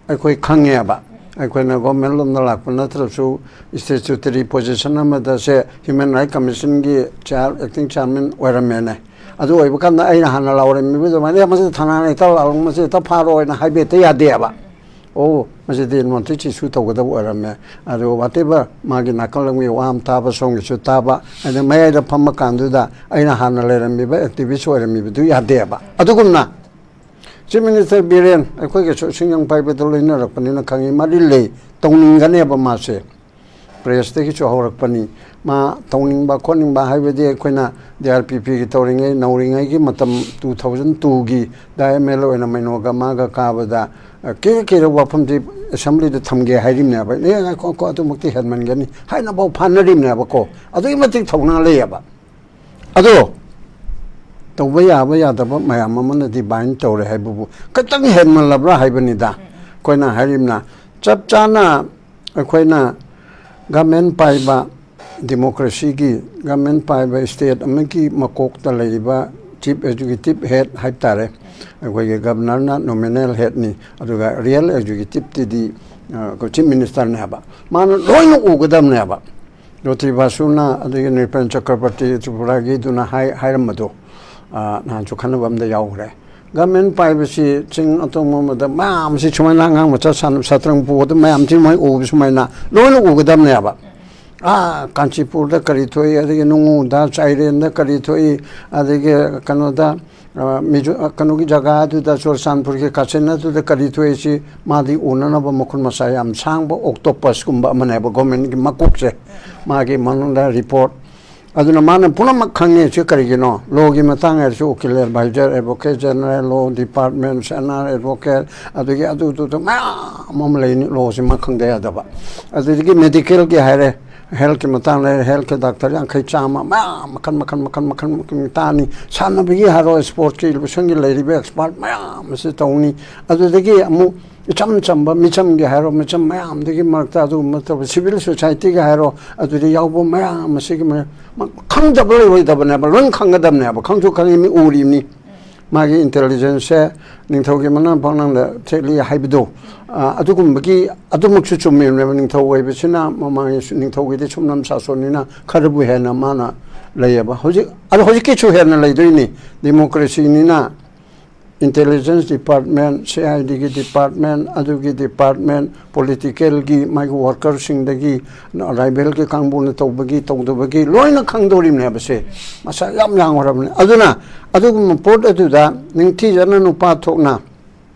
ꯑꯩꯈꯣꯏ ꯈꯪꯉꯦꯕ꯫ ꯑꯩꯈꯣꯏꯅ ꯒꯣꯔꯃꯦꯟ ꯂꯣꯝꯗ ꯂꯥꯛꯄ ꯅꯠꯇ꯭ꯔꯁꯨ, ꯁ꯭ꯇꯦꯆꯨꯇꯔꯤ ꯄꯣꯖꯤꯁꯟ ꯑꯃꯗ, ꯁꯦ, ꯍ꯭ꯌꯨꯃꯦꯟ ꯔꯥꯏꯠ ꯀꯃꯤꯁꯟꯒꯤ ꯆꯤꯌꯥꯔ, ꯑꯦꯛꯇꯤꯡ ꯆꯤꯌꯥꯔꯃꯦꯟ ꯑꯣꯏꯔꯝꯃꯦꯅꯦ꯫ ꯑꯗꯨ ꯑꯣꯏꯕ ꯀꯥꯟꯗ ꯑꯩꯅ ꯍꯥꯟꯅ ꯂꯥꯎꯔꯝꯃꯤꯕ ꯑꯗꯨꯃꯥꯏꯅ, "ꯑꯦ, ꯃꯁꯤ ꯊꯅꯥꯅ ꯍꯦꯛꯇ ꯂꯥꯛꯂꯣ, ꯃꯁꯤ ꯍꯦꯛꯇ ꯐꯥꯔꯣ" ꯍꯥꯏꯅ ꯍꯥꯏꯕ ꯍꯦꯛꯇ ꯌꯥꯗꯦꯕ꯫ ꯑꯣ, ꯃꯁꯤꯗꯤ ꯅꯣꯇꯤꯁ ꯏꯁꯨ ꯇꯧꯒꯗꯕ ꯑꯣꯏꯔꯝꯃꯦ꯫ ꯑꯗꯨ whatever, ꯃꯥꯒꯤ ꯅꯥꯀꯜ ꯂꯝꯒꯤ ꯋꯥ ꯑꯃ ꯇꯥꯕ, ꯁꯣꯝꯒꯤꯁꯨ ꯇꯥꯕ, ꯑꯗ ꯃꯌꯥꯏꯗ ꯐꯝꯕ ꯀꯥꯟꯗꯨꯗ ꯑꯩꯅ ꯍꯥꯟꯅ ꯂꯩꯔꯝꯃꯤꯕ ꯑꯦꯛꯇꯤꯚꯤꯁ ꯑꯣꯏꯔꯝꯃꯤꯕꯗꯨ ꯌꯥꯗꯦꯕ꯫ ꯑꯗꯨꯒꯨꯝꯅ ꯆꯤꯐ ꯃꯤꯅꯤꯁꯇꯔ ꯕꯤꯔꯦꯟ, ꯑꯩꯈꯣꯏꯒꯁꯨ ꯁꯤꯡꯖꯪ ꯄꯥꯏꯕꯗ ꯂꯣꯏꯅꯔꯛꯄꯅꯤꯅ ꯈꯪꯉꯤ, ꯃꯔꯤ ꯂꯩ, ꯇꯧꯅꯤꯡꯒꯅꯦꯕ ꯃꯥꯁꯦ꯫ ꯄ꯭ꯔꯦꯁꯇꯒꯤꯁꯨ ꯍꯧꯔꯛꯄꯅꯤ꯫ ꯃꯥ ꯇꯧꯅꯤꯡꯕ ꯈꯣꯠꯅꯤꯡꯕ ꯍꯥꯏꯕꯗꯤ ꯑꯩꯈꯣꯏꯅ ꯗꯤ ꯑꯥꯔ ꯄꯤ ꯄꯤꯒꯤ ꯇꯧꯔꯤꯉꯩ, ꯅꯧꯔꯤꯉꯩꯒꯤ ꯃꯇꯝ, ꯇꯨ ꯊꯥꯎꯖꯟ ꯇꯨꯒꯤꯗ ꯑꯦꯝ ꯑꯦꯜ ꯑꯦ ꯑꯣꯏꯅ ꯃꯩꯅꯣꯒ ꯃꯥꯒ ꯀꯥꯕꯗ, ꯑ, ꯀꯦꯔ ꯀꯦꯔ ꯋꯥꯐꯝꯁꯤ ꯑꯦꯁꯦꯝꯕ꯭ꯂꯤꯗ ꯊꯝꯒꯦ ꯍꯥꯏꯔꯤꯕꯅꯦꯕ꯫ "ꯑꯦ, ꯉꯥꯏꯈꯣ, ꯉꯥꯏꯈꯣ, ꯑꯗꯨꯃꯛꯇꯤ ꯍꯦꯟꯃꯟꯒꯅꯤ" ꯍꯥꯏꯅꯐꯥꯎ ꯐꯥꯅꯔꯤꯕꯅꯦꯕꯀꯣ꯫ ꯑꯗꯨꯛꯀꯤ ꯃꯇꯤꯛ ꯊꯧꯅꯥ ꯂꯩꯌꯦꯕ꯫ ꯑꯗꯣ ꯇꯧꯕ ꯌꯥꯕ ꯌꯥꯗꯕ ꯃꯌꯥꯝ ꯑꯃꯅ ꯗꯤꯚꯥꯏꯟ ꯇꯧꯔꯦ ꯍꯥꯏꯕꯕꯨ ꯈꯤꯇꯪ ꯍꯦꯟꯃꯜꯂꯕ꯭ꯔꯥ ꯍꯥꯏꯕꯅꯤꯗ꯫ ꯑꯩꯈꯣꯏꯅ ꯍꯥꯏꯔꯤꯕꯅ ꯆꯞ ꯆꯥꯅ ꯑꯩꯈꯣꯏꯅ ꯒꯃꯦꯟ ꯄꯥꯏꯕ, ꯗꯤꯃꯣꯀ꯭ꯔꯦꯁꯤꯒꯤ ꯒꯃꯦꯟ ꯄꯥꯏꯕ ꯁ꯭ꯇꯦꯠ ꯑꯃꯒꯤ ꯃꯀꯣꯛꯇ ꯂꯩꯔꯤꯕ ꯆꯤꯐ ꯑꯦꯛꯖꯤꯀ꯭ꯌꯨꯇꯤꯚ ꯍꯦꯗ ꯍꯥꯏꯕ ꯇꯥꯔꯦ꯫ ꯑꯩꯈꯣꯏꯒꯤ ꯒꯕꯅꯔꯅ ꯅꯣꯃꯤꯅꯦꯜ ꯍꯦꯗꯅꯤ, ꯑꯗꯨꯒ ꯔꯤꯌꯦꯜ ꯑꯦꯛꯖꯤꯀ꯭ꯌꯨꯇꯤꯚꯇꯨꯗꯤ, ꯑ, ꯑꯩꯈꯣꯏ ꯆꯤꯐ ꯃꯤꯅꯤꯁꯇꯔꯅꯦꯕ꯫ ꯃꯥꯅ ꯂꯣꯏꯅ ꯎꯒꯗꯕꯅꯦꯕ꯫ ꯖꯣꯇꯤ ꯕꯥꯁꯨꯅ, ꯑꯗꯒꯤ ꯅ꯭ꯔꯤꯄꯦꯟ ꯆꯀ꯭ꯔꯕꯔꯇꯤ ꯇ꯭ꯔꯤꯄꯨꯔꯥꯒꯤꯗꯨꯅ ꯍꯥꯏ-, ꯍꯥꯏꯔꯝꯕꯗꯣ, ꯑ, ꯅꯍꯥꯟꯁꯨ ꯈꯟꯅꯕ ꯑꯃꯗ ꯌꯥꯎꯈ꯭ꯔꯦ꯫ ꯒꯃꯦꯟ ꯄꯥꯏꯕꯁꯤ ꯆꯤꯡ ꯑꯇꯣꯡꯕ ꯑꯃꯗ ꯃꯌꯥꯝꯁꯤ ꯁꯨꯃꯥꯏꯅ ꯑꯉꯥꯡ ꯃꯆꯥ ꯁꯥꯟꯅ-, ꯁꯥꯇ꯭ꯔꯪ ꯄꯨꯕꯗ ꯃꯌꯥꯝꯁꯤ ꯃꯣꯏ ꯎꯕ ꯁꯨꯃꯥꯏꯅ ꯂꯣꯏꯅ ꯎꯒꯗꯕꯅꯦꯕ꯫ ꯑꯥ, ꯀꯥꯟꯆꯤꯄꯨꯔꯗ ꯀꯔꯤ ꯊꯣꯛꯏ, ꯑꯗꯒꯤ ꯅꯨꯡꯉꯨꯗ, ꯆꯥꯏꯔꯦꯟꯗ ꯀꯔꯤ ꯊꯣꯛꯏ, ꯑꯗꯒꯤ ꯀꯩꯅꯣꯗ, ꯀꯩꯅꯣꯒꯤ ꯖꯒꯥ ꯑꯗꯨꯗ, ꯆꯨꯔꯆꯥꯟꯄꯨꯔꯒꯤ ꯀꯥꯆꯤꯟ ꯑꯗꯨꯗ ꯀꯔꯤ ꯊꯣꯛꯏꯁꯤ ꯃꯥꯗꯤ ꯎꯅꯅꯕ ꯃꯈꯨꯟ ꯃꯁꯥ ꯌꯥꯝ ꯁꯥꯡꯕ ꯑꯣꯛꯇꯣꯄꯁꯀꯨꯝꯕ ꯑꯃꯅꯦꯕ꯫ ꯒꯣꯔꯃꯦꯟꯒꯤ ꯃꯀꯣꯛꯁꯦ ꯃꯥꯒꯤ ꯃꯅꯨꯡꯗ ꯔꯤꯄꯣꯔꯠ꯫ ꯑꯗꯨꯅ ꯃꯥꯅ ꯄꯨꯝꯅꯃꯛ ꯈꯪꯉꯦ꯫ ꯁꯤ ꯀꯔꯤꯒꯤꯅꯣ? ꯂꯣꯒꯤ ꯃꯇꯥꯡ ꯍꯥꯏꯔꯁꯨ ꯎꯀꯤꯜ ꯑꯦꯗꯚꯥꯏꯖꯔ, ꯑꯦꯗꯚꯣꯀꯦꯠ ꯖꯦꯅꯔꯦꯜ, ꯂꯣ ꯗꯤꯄꯥꯔꯠꯃꯦꯟ, ꯁꯦꯅꯥꯔ ꯑꯦꯗꯚꯣꯀꯦꯠ, ꯑꯗꯒꯤ ꯑꯗꯨꯗꯨꯗ ꯃꯌꯥꯝ ꯑꯃ ꯂꯩꯅꯤ꯫ ꯂꯣꯁꯤ ꯃꯥ ꯈꯪꯗ ꯌꯥꯗꯕ꯫ ꯑꯗꯨꯗꯒꯤ ꯃꯦꯗꯤꯀꯦꯜꯒꯤ ꯍꯥꯏꯔꯦ, ꯍꯦꯜꯠꯀꯤ ꯃꯇꯥꯡ ꯂꯩꯔꯦ, ꯍꯦꯜꯠꯀꯤ ꯗꯥꯛꯇꯔ ꯌꯥꯡꯈꯩ ꯆꯥꯝꯃ ꯃꯌꯥꯝ ꯃꯈꯜ ꯃꯈꯜ ꯃꯈꯜ ꯃꯈꯜ ꯃꯈꯜ ꯇꯥꯅꯤ꯫ ꯁꯥꯟꯅꯕꯒꯤ ꯍꯥꯏꯔꯣ, ꯏꯁꯄꯣꯔꯠꯀꯤ ꯏꯂꯨꯁꯟꯒꯤ ꯂꯩꯔꯤꯕ ꯑꯦꯛꯁꯄꯥꯔꯠ ꯃꯌꯥꯝ ꯑꯁꯤ ꯇꯧꯅꯤ꯫ ꯑꯗꯨꯗꯒꯤ ꯑꯃꯨꯛ ꯏꯆꯝ ꯆꯝꯕ ꯃꯤꯆꯝꯒꯤ ꯍꯥꯏꯔꯣ, ꯃꯤꯆꯝ ꯃꯌꯥꯝꯗꯒꯤ ꯃꯔꯛꯇ ꯑꯗꯨꯒꯨꯝꯕ ꯇꯧꯕ ꯁꯤꯚꯤꯜ ꯁꯣꯁꯥꯏꯇꯤꯒꯤ ꯍꯥꯏꯔꯣ, ꯑꯗꯨꯗ ꯌꯥꯎꯕ ꯃꯌꯥꯝ ꯑꯁꯤꯒꯤ ꯃ-, ꯃ-, ꯈꯪꯗꯕ ꯂꯩꯔꯣꯏꯗꯕꯅꯦꯕ, ꯂꯣꯏ ꯈꯪꯒꯗꯕꯅꯦꯕ꯫ ꯈꯪꯁꯨ ꯈꯪꯉꯤ, ꯃꯤ ꯎꯔꯤꯕꯅꯤ꯫ ꯃꯥꯒꯤ ꯏꯟꯇꯦꯂꯤꯖꯦꯟꯁꯁꯦ ꯅꯤꯡꯊꯧꯒꯤ ꯃꯅꯥ ꯄꯥꯎꯅꯪꯗ ꯊꯦꯠꯂꯤ ꯍꯥꯏꯕꯗꯣ, ꯑ, ꯑꯗꯨꯒꯨꯝꯕꯒꯤ, ꯑꯗꯨꯃꯛꯁꯨ ꯆꯨꯝꯃꯤꯕꯅꯦꯕ꯫ ꯅꯤꯡꯊꯧ ꯑꯣꯏꯕꯁꯤꯅ ꯃꯃꯥꯡꯒꯤ ꯅꯤꯡꯊꯧꯒꯤꯗꯤ ꯁꯨꯝꯅꯝ ꯁꯥꯁꯣꯟꯅꯤꯅ ꯈꯔꯕꯨ ꯍꯦꯟꯅ ꯃꯥꯅ ꯂꯩꯌꯦꯕ꯫ ꯍꯧꯖꯤꯛ, ꯑꯗꯣ ꯍꯧꯖꯤꯛꯀꯤꯁꯨ ꯍꯦꯟꯅ ꯂꯩꯗꯣꯏꯅꯤ꯫ ꯗꯤꯃꯣꯀ꯭ꯔꯦꯁꯤꯅꯤꯅ intelligence department, C I ꯗꯤꯒꯤ department, ꯑꯗꯨꯒꯤ ꯗꯤꯄꯥꯔꯠꯃꯦꯟ, ꯄꯣꯂꯤꯇꯤꯀꯦꯜꯒꯤ ꯃꯥꯒꯤ ꯋꯥꯔꯀꯔꯁꯤꯡꯗꯒꯤ, ꯔꯥꯏꯕꯦꯜꯒꯤ ꯀꯥꯡꯕꯨꯅ ꯇꯧꯕꯒꯤ ꯇꯧꯗꯕꯒꯤ ꯂꯣꯏꯅ ꯈꯪꯗꯧꯔꯤꯕꯅꯦꯕꯁꯦ꯫ ꯃꯁꯥ ꯌꯥꯝ ꯌꯥꯡꯈ꯭ꯔꯕꯅꯤ꯫ ꯑꯗꯨꯅ ꯑꯗꯨꯒꯨꯝꯕ ꯄꯣꯠ ꯑꯗꯨꯗ ꯅꯤꯡꯊꯤꯖꯅ ꯅꯨꯄꯥ ꯊꯣꯛꯅ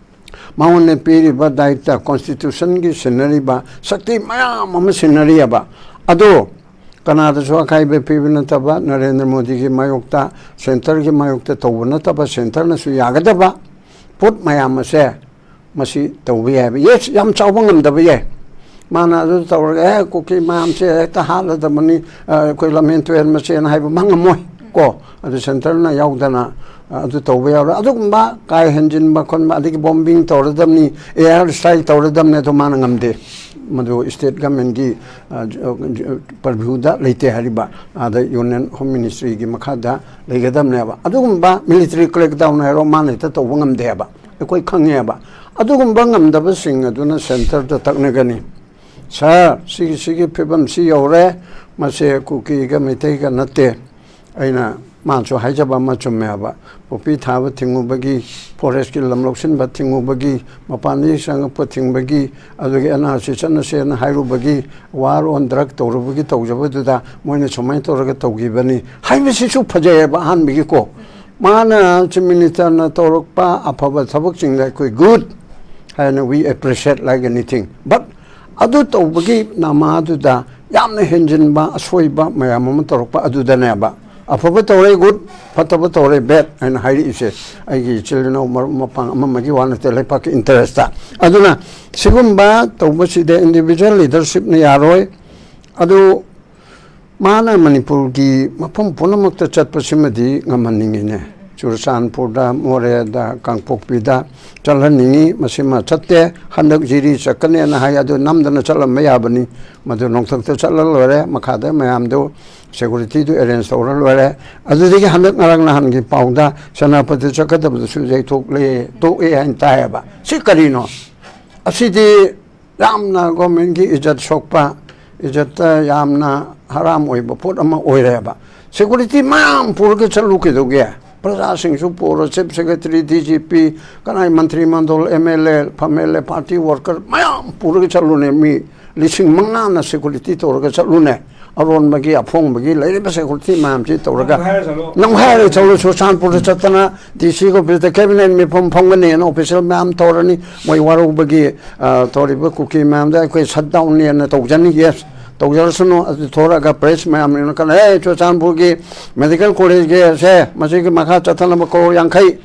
ꯃꯉꯣꯟꯗ ꯄꯤꯔꯤꯕ ꯗꯥꯏꯇ, ꯀꯣꯟꯁꯇꯤꯇ꯭ꯌꯨꯁꯟꯒꯤ ꯁꯤꯟꯅꯔꯤꯕ ꯁꯛꯇꯤ ꯃꯌꯥꯝ ꯑꯃ ꯁꯤꯟꯅꯔꯤꯑꯕ꯫ ꯑꯗꯣ ꯀꯅꯥꯗꯁꯨ ꯑꯀꯥꯏꯕ ꯄꯤꯕ ꯅꯠꯇꯕ, ꯅꯔꯦꯟꯗ꯭ꯔ ꯃꯣꯗꯤꯒꯤ ꯃꯥꯌꯣꯛꯇ, ꯁꯦꯟꯇꯔꯒꯤ ꯃꯥꯌꯣꯛꯇ ꯇꯧꯕ ꯅꯠꯇꯕ, ꯁꯦꯟꯇꯔꯅꯁꯨ ꯌꯥꯒꯗꯕ ꯄꯣꯠ ꯃꯌꯥꯝ ꯑꯁꯦ ꯃꯁꯤ ꯇꯧꯕ ꯌꯥꯏꯕ꯫ ꯌꯦꯁ, ꯌꯥꯝ ꯆꯥꯎꯕ ꯉꯝꯗꯕ ꯌꯥꯏ꯫ ꯃꯥꯅ ꯑꯗꯨ ꯇꯧꯔꯒ, "ꯑꯦ, ꯀꯨꯀꯤ ꯃꯌꯥꯝꯁꯦ ꯍꯦꯛꯇ ꯍꯥꯠꯂꯗꯕꯅꯤ, ꯑ, ꯑꯩꯈꯣꯏ ꯂꯝꯍꯦꯟ ꯇꯨꯍꯦꯟ ꯃꯁꯦꯟ" ꯍꯥꯏꯕ ꯃꯥ ꯉꯝꯃꯣꯏ ꯀꯣ꯫ ꯑꯗꯨ ꯁꯦꯟꯇꯔꯅ ꯌꯥꯎꯗꯅ, ꯑ, ꯑꯗꯨ ꯇꯧꯕ ꯌꯥꯔꯣꯏ꯫ ꯑꯗꯨꯒꯨꯝꯕ ꯀꯥ ꯍꯦꯟꯖꯤꯟꯕ ꯈꯣꯠꯄ, ꯑꯗꯒꯤ ꯕꯣꯝꯕꯤꯡ ꯇꯧꯔꯗꯕꯅꯤ, ꯑꯦꯌꯥꯔ ꯁ꯭ꯇ꯭ꯔꯥꯏꯛ ꯇꯧꯔꯗꯕꯅꯤ, ꯑꯗꯨ ꯃꯥꯅ ꯉꯝꯗꯦ꯫ ꯃꯗꯨ ꯁ꯭ꯇꯦꯠ ꯒꯃꯦꯟꯒꯤ, ꯑ, ꯖ-, ꯖ-, ꯄꯔꯚ꯭ꯌꯨꯗ ꯂꯩꯇꯦ ꯍꯥꯏꯔꯤꯕ꯫ ꯑꯥꯗ ꯌꯨꯅꯤꯌꯟ ꯍꯣꯝ ꯃꯤꯅꯤꯁꯇ꯭ꯔꯤꯒꯤ ꯃꯈꯥꯗ ꯂꯩꯒꯗꯕꯅꯦꯕ꯫ ꯑꯗꯨꯒꯨꯝꯕ ꯃꯤꯂꯤꯇꯔꯤ ꯀ꯭ꯔꯦꯛꯗꯥꯎꯟ ꯍꯥꯏꯔꯣ, ꯃꯥꯅ ꯍꯦꯛꯇ ꯇꯧꯕ ꯉꯝꯗꯦ ꯍꯥꯏꯕ꯫ ꯑꯩꯈꯣꯏ ꯈꯪꯉꯦꯕ꯫ ꯑꯗꯨꯒꯨꯝꯕ ꯉꯝꯗꯕꯁꯤꯡ ꯑꯗꯨꯅ ꯁꯦꯟꯇꯔꯗ ꯇꯛꯅꯒꯅꯤ꯫ "ꯁꯥꯔ, ꯁꯤꯒꯤ, ꯁꯤꯒꯤ ꯐꯤꯕꯝꯁꯤ ꯌꯧꯔꯦ, ꯃꯁꯦ ꯀꯨꯀꯤꯒ ꯃꯩꯇꯩꯒ ꯅꯠꯇꯦ"꯫ ꯑꯩꯅ, ꯃꯥꯅꯁꯨ ꯍꯥꯏꯖꯕ ꯑꯃ ꯆꯨꯝꯃꯦ ꯍꯥꯏꯕ꯫ ꯄꯣꯄꯤ ꯊꯥꯕ ꯊꯤꯡꯉꯨꯕꯒꯤ, ꯐꯣꯔꯦꯁꯀꯤ ꯂꯝ ꯂꯧꯁꯤꯟꯕ ꯊꯤꯡꯉꯨꯕꯒꯤ, ꯃꯄꯥꯟꯗꯒꯤ ꯆꯪꯉꯛꯄ ꯊꯤꯡꯕꯒꯤ, ꯑꯗꯨꯒꯤ and R C ꯆꯠꯅꯁꯦꯅ ꯍꯥꯏꯔꯨꯕꯒꯤ, war on drug ꯇꯧꯔꯨꯕꯒꯤ ꯇꯧꯖꯕꯗꯨꯗ ꯃꯣꯏꯅ ꯁꯨꯃꯥꯏꯅ ꯇꯧꯔꯒ ꯇꯧꯈꯤꯕꯅꯤ ꯍꯥꯏꯕꯁꯤꯁꯨ ꯐꯖꯩꯑꯕ ꯑꯍꯥꯟꯕꯒꯤꯀꯣ꯫ ꯃꯥꯅ ꯆꯤꯐ ꯃꯤꯅꯤꯁꯇꯔꯅ ꯇꯧꯔꯛꯄ ꯑꯐꯕ ꯊꯕꯛꯁꯤꯡꯗ ꯑꯩꯈꯣꯏ ꯒꯨꯗ ꯍꯥꯏꯅ we appreciate like anything, but ꯑꯗꯨ ꯇꯧꯕꯒꯤ ꯅꯃꯥꯗꯨꯗ ꯌꯥꯝꯅ ꯍꯦꯟꯖꯤꯟꯕ ꯑꯁꯣꯏꯕ ꯃꯌꯥꯝ ꯑꯃ ꯇꯧꯔꯛꯄ ꯑꯗꯨꯗꯅꯦꯕ ꯑꯐꯕ ꯇꯧꯔꯦ ꯒꯨꯗ, ꯐꯠꯇꯕ ꯇꯧꯔꯦ ꯕꯦꯗ ꯍꯥꯏꯅ ꯍꯥꯏꯔꯛꯏꯁꯦ꯫ ꯑꯩꯒꯤ ꯏꯆꯤꯜ ꯏꯅꯥꯎ ꯃꯔꯨꯞ ꯃꯄꯥꯡ ꯑꯃꯃꯒꯤ ꯋꯥ ꯅꯠꯇꯦ, ꯂꯩꯄꯥꯛꯀꯤ ꯏꯟꯇꯔꯦꯁꯇ꯫ ꯑꯗꯨꯅ ꯁꯤꯒꯨꯝꯕ ꯇꯧꯕꯁꯤꯗ ꯏꯟꯗꯤꯕꯤꯖꯨꯋꯦꯜ ꯂꯤꯗꯔꯁꯤꯞꯅ ꯌꯥꯔꯣꯏ꯫ ꯑꯗꯨ ꯃꯥꯅ ꯃꯅꯤꯄꯨꯔꯒꯤ ꯃꯐꯝ ꯄꯨꯝꯅꯃꯛꯇ ꯆꯠꯄꯁꯤꯃꯗꯤ ꯉꯝꯍꯟꯅꯤꯡꯉꯤꯅꯦ꯫ ꯆꯨꯔꯆꯥꯟꯄꯨꯔꯗ, ꯃꯣꯔꯦꯗ, ꯀꯥꯡꯄꯣꯛꯄꯤꯗ ꯆꯠꯍꯟꯅꯤꯡꯉꯤ꯫ ꯃꯁꯤꯃ ꯆꯠꯇꯦ꯫ ꯍꯟꯗꯛ ꯖꯤꯔꯤ ꯆꯠꯀꯅꯦꯅ ꯍꯥꯏ, ꯑꯗꯨ ꯅꯝꯗꯅ ꯆꯠꯂꯝꯕ ꯌꯥꯕꯅꯤ꯫ ꯃꯗꯨ ꯅꯣꯡꯊꯛꯇ ꯆꯠꯂ ꯂꯣꯏꯔꯦ, ꯃꯈꯥꯗ ꯃꯌꯥꯝꯗꯨ ꯁꯦꯀꯨꯔꯤꯇꯤꯗꯨ ꯑꯦꯔꯦꯟꯖ ꯇꯧꯔ ꯂꯣꯏꯔꯦ꯫ ꯑꯗꯨꯗꯒꯤ ꯍꯟꯗꯛ ꯉꯔꯥꯡ ꯅꯍꯥꯟꯒꯤ ꯄꯥꯎꯗ ꯁꯦꯅꯥꯄꯇꯤ ꯆꯠꯀꯗꯕꯗꯨꯁꯨ ꯌꯩꯊꯣꯛꯂꯦ, ꯇꯣꯛꯑꯦ ꯍꯥꯏꯅ ꯇꯥꯏꯌꯦꯕ꯫ ꯁꯤ ꯀꯔꯤꯅꯣ? ꯑꯁꯤꯗꯤ ꯌꯥꯝꯅ ꯒꯣꯔꯃꯦꯟꯒꯤ ꯏꯖꯠ ꯁꯣꯛꯄ, ꯏꯖꯠꯇ ꯌꯥꯝꯅ ꯍꯔꯥꯝ ꯑꯣꯏꯕ ꯄꯣꯠ ꯑꯃ ꯑꯣꯏꯔꯦꯕ꯫ ꯁꯦꯀꯨꯔꯤꯇꯤ ꯃꯌꯥꯝ ꯄꯨꯔꯒ ꯆꯠꯂꯨ ꯀꯩꯗꯧꯒꯦ? ꯄ꯭ꯔꯖꯥꯁꯤꯡꯁꯨ ꯄꯨꯔꯣ, chief secretary, D G P, ꯀꯅꯥꯏ ꯃꯟꯇ꯭ꯔꯤ ꯃꯟꯗꯣꯜ, ꯑꯦꯝ ꯑꯦꯜ ꯑꯦ, ꯐꯝ ꯑꯦꯜ ꯑꯦ, ꯄꯥꯔꯇꯤ ꯋꯥꯔꯀꯔ ꯃꯌꯥꯝ ꯄꯨꯔꯒ ꯆꯠꯂꯨꯅꯦ꯫ ꯃꯤ ꯂꯤꯁꯤꯡ ꯃꯉꯥꯅ ꯁꯦꯀꯨꯔꯤꯇꯤ ꯇꯧꯔꯒ ꯆꯠꯂꯨꯅꯦ꯫ ꯑꯔꯣꯟꯕꯒꯤ, ꯑꯐꯣꯡꯕꯒꯤ ꯂꯩꯔꯤꯕ ꯁꯦꯀꯨꯔꯤꯇꯤ ꯃꯌꯥꯝꯁꯤ ꯇꯧꯔꯒ ꯅꯪ ꯍꯥꯏꯔ ꯆꯠꯂꯣ꯫ ꯅꯪ ꯍꯥꯏꯔ ꯆꯠꯂꯣ, ꯆꯨꯔꯆꯥꯟꯄꯨꯔꯗ ꯆꯠꯇꯅ ꯗꯤ ꯁꯤ ꯑꯣꯐꯤꯁꯇ ꯀꯦꯕꯤꯅꯦꯠ ꯃꯤꯐꯝ ꯐꯝꯒꯅꯤꯅ ꯑꯣꯐꯤꯁꯤꯌꯦꯜ ꯃꯌꯥꯝ ꯇꯧꯔꯅꯤ꯫ ꯃꯣꯏ ꯋꯥꯔꯧꯕꯒꯤ, ꯑ, ꯇꯧꯔꯤꯕ ꯀꯨꯀꯤ ꯃꯌꯥꯝꯗ ꯑꯩꯈꯣꯏ ꯁꯠ ꯗꯥꯎꯟꯅꯦꯅ ꯇꯧꯖꯅꯤ꯫ ꯌꯦꯁ, ꯇꯧꯖꯔꯁꯅꯨ꯫ ꯑꯗꯨ ꯊꯣꯔꯛꯑꯒ ꯄ꯭ꯔꯦꯁ ꯃꯌꯥꯝꯅ ꯀꯟꯅ, "ꯑꯦ, ꯆꯨꯔꯆꯥꯟꯄꯨꯔꯒꯤ ꯃꯦꯗꯤꯀꯦꯜ ꯀꯣꯂꯦꯖꯀꯤ ꯁꯦ, ꯃꯁꯤꯒꯤ ꯃꯈꯥ ꯆꯠꯊꯅꯕ ꯀ꯭ꯔꯣꯔ ꯌꯥꯡꯈꯩ,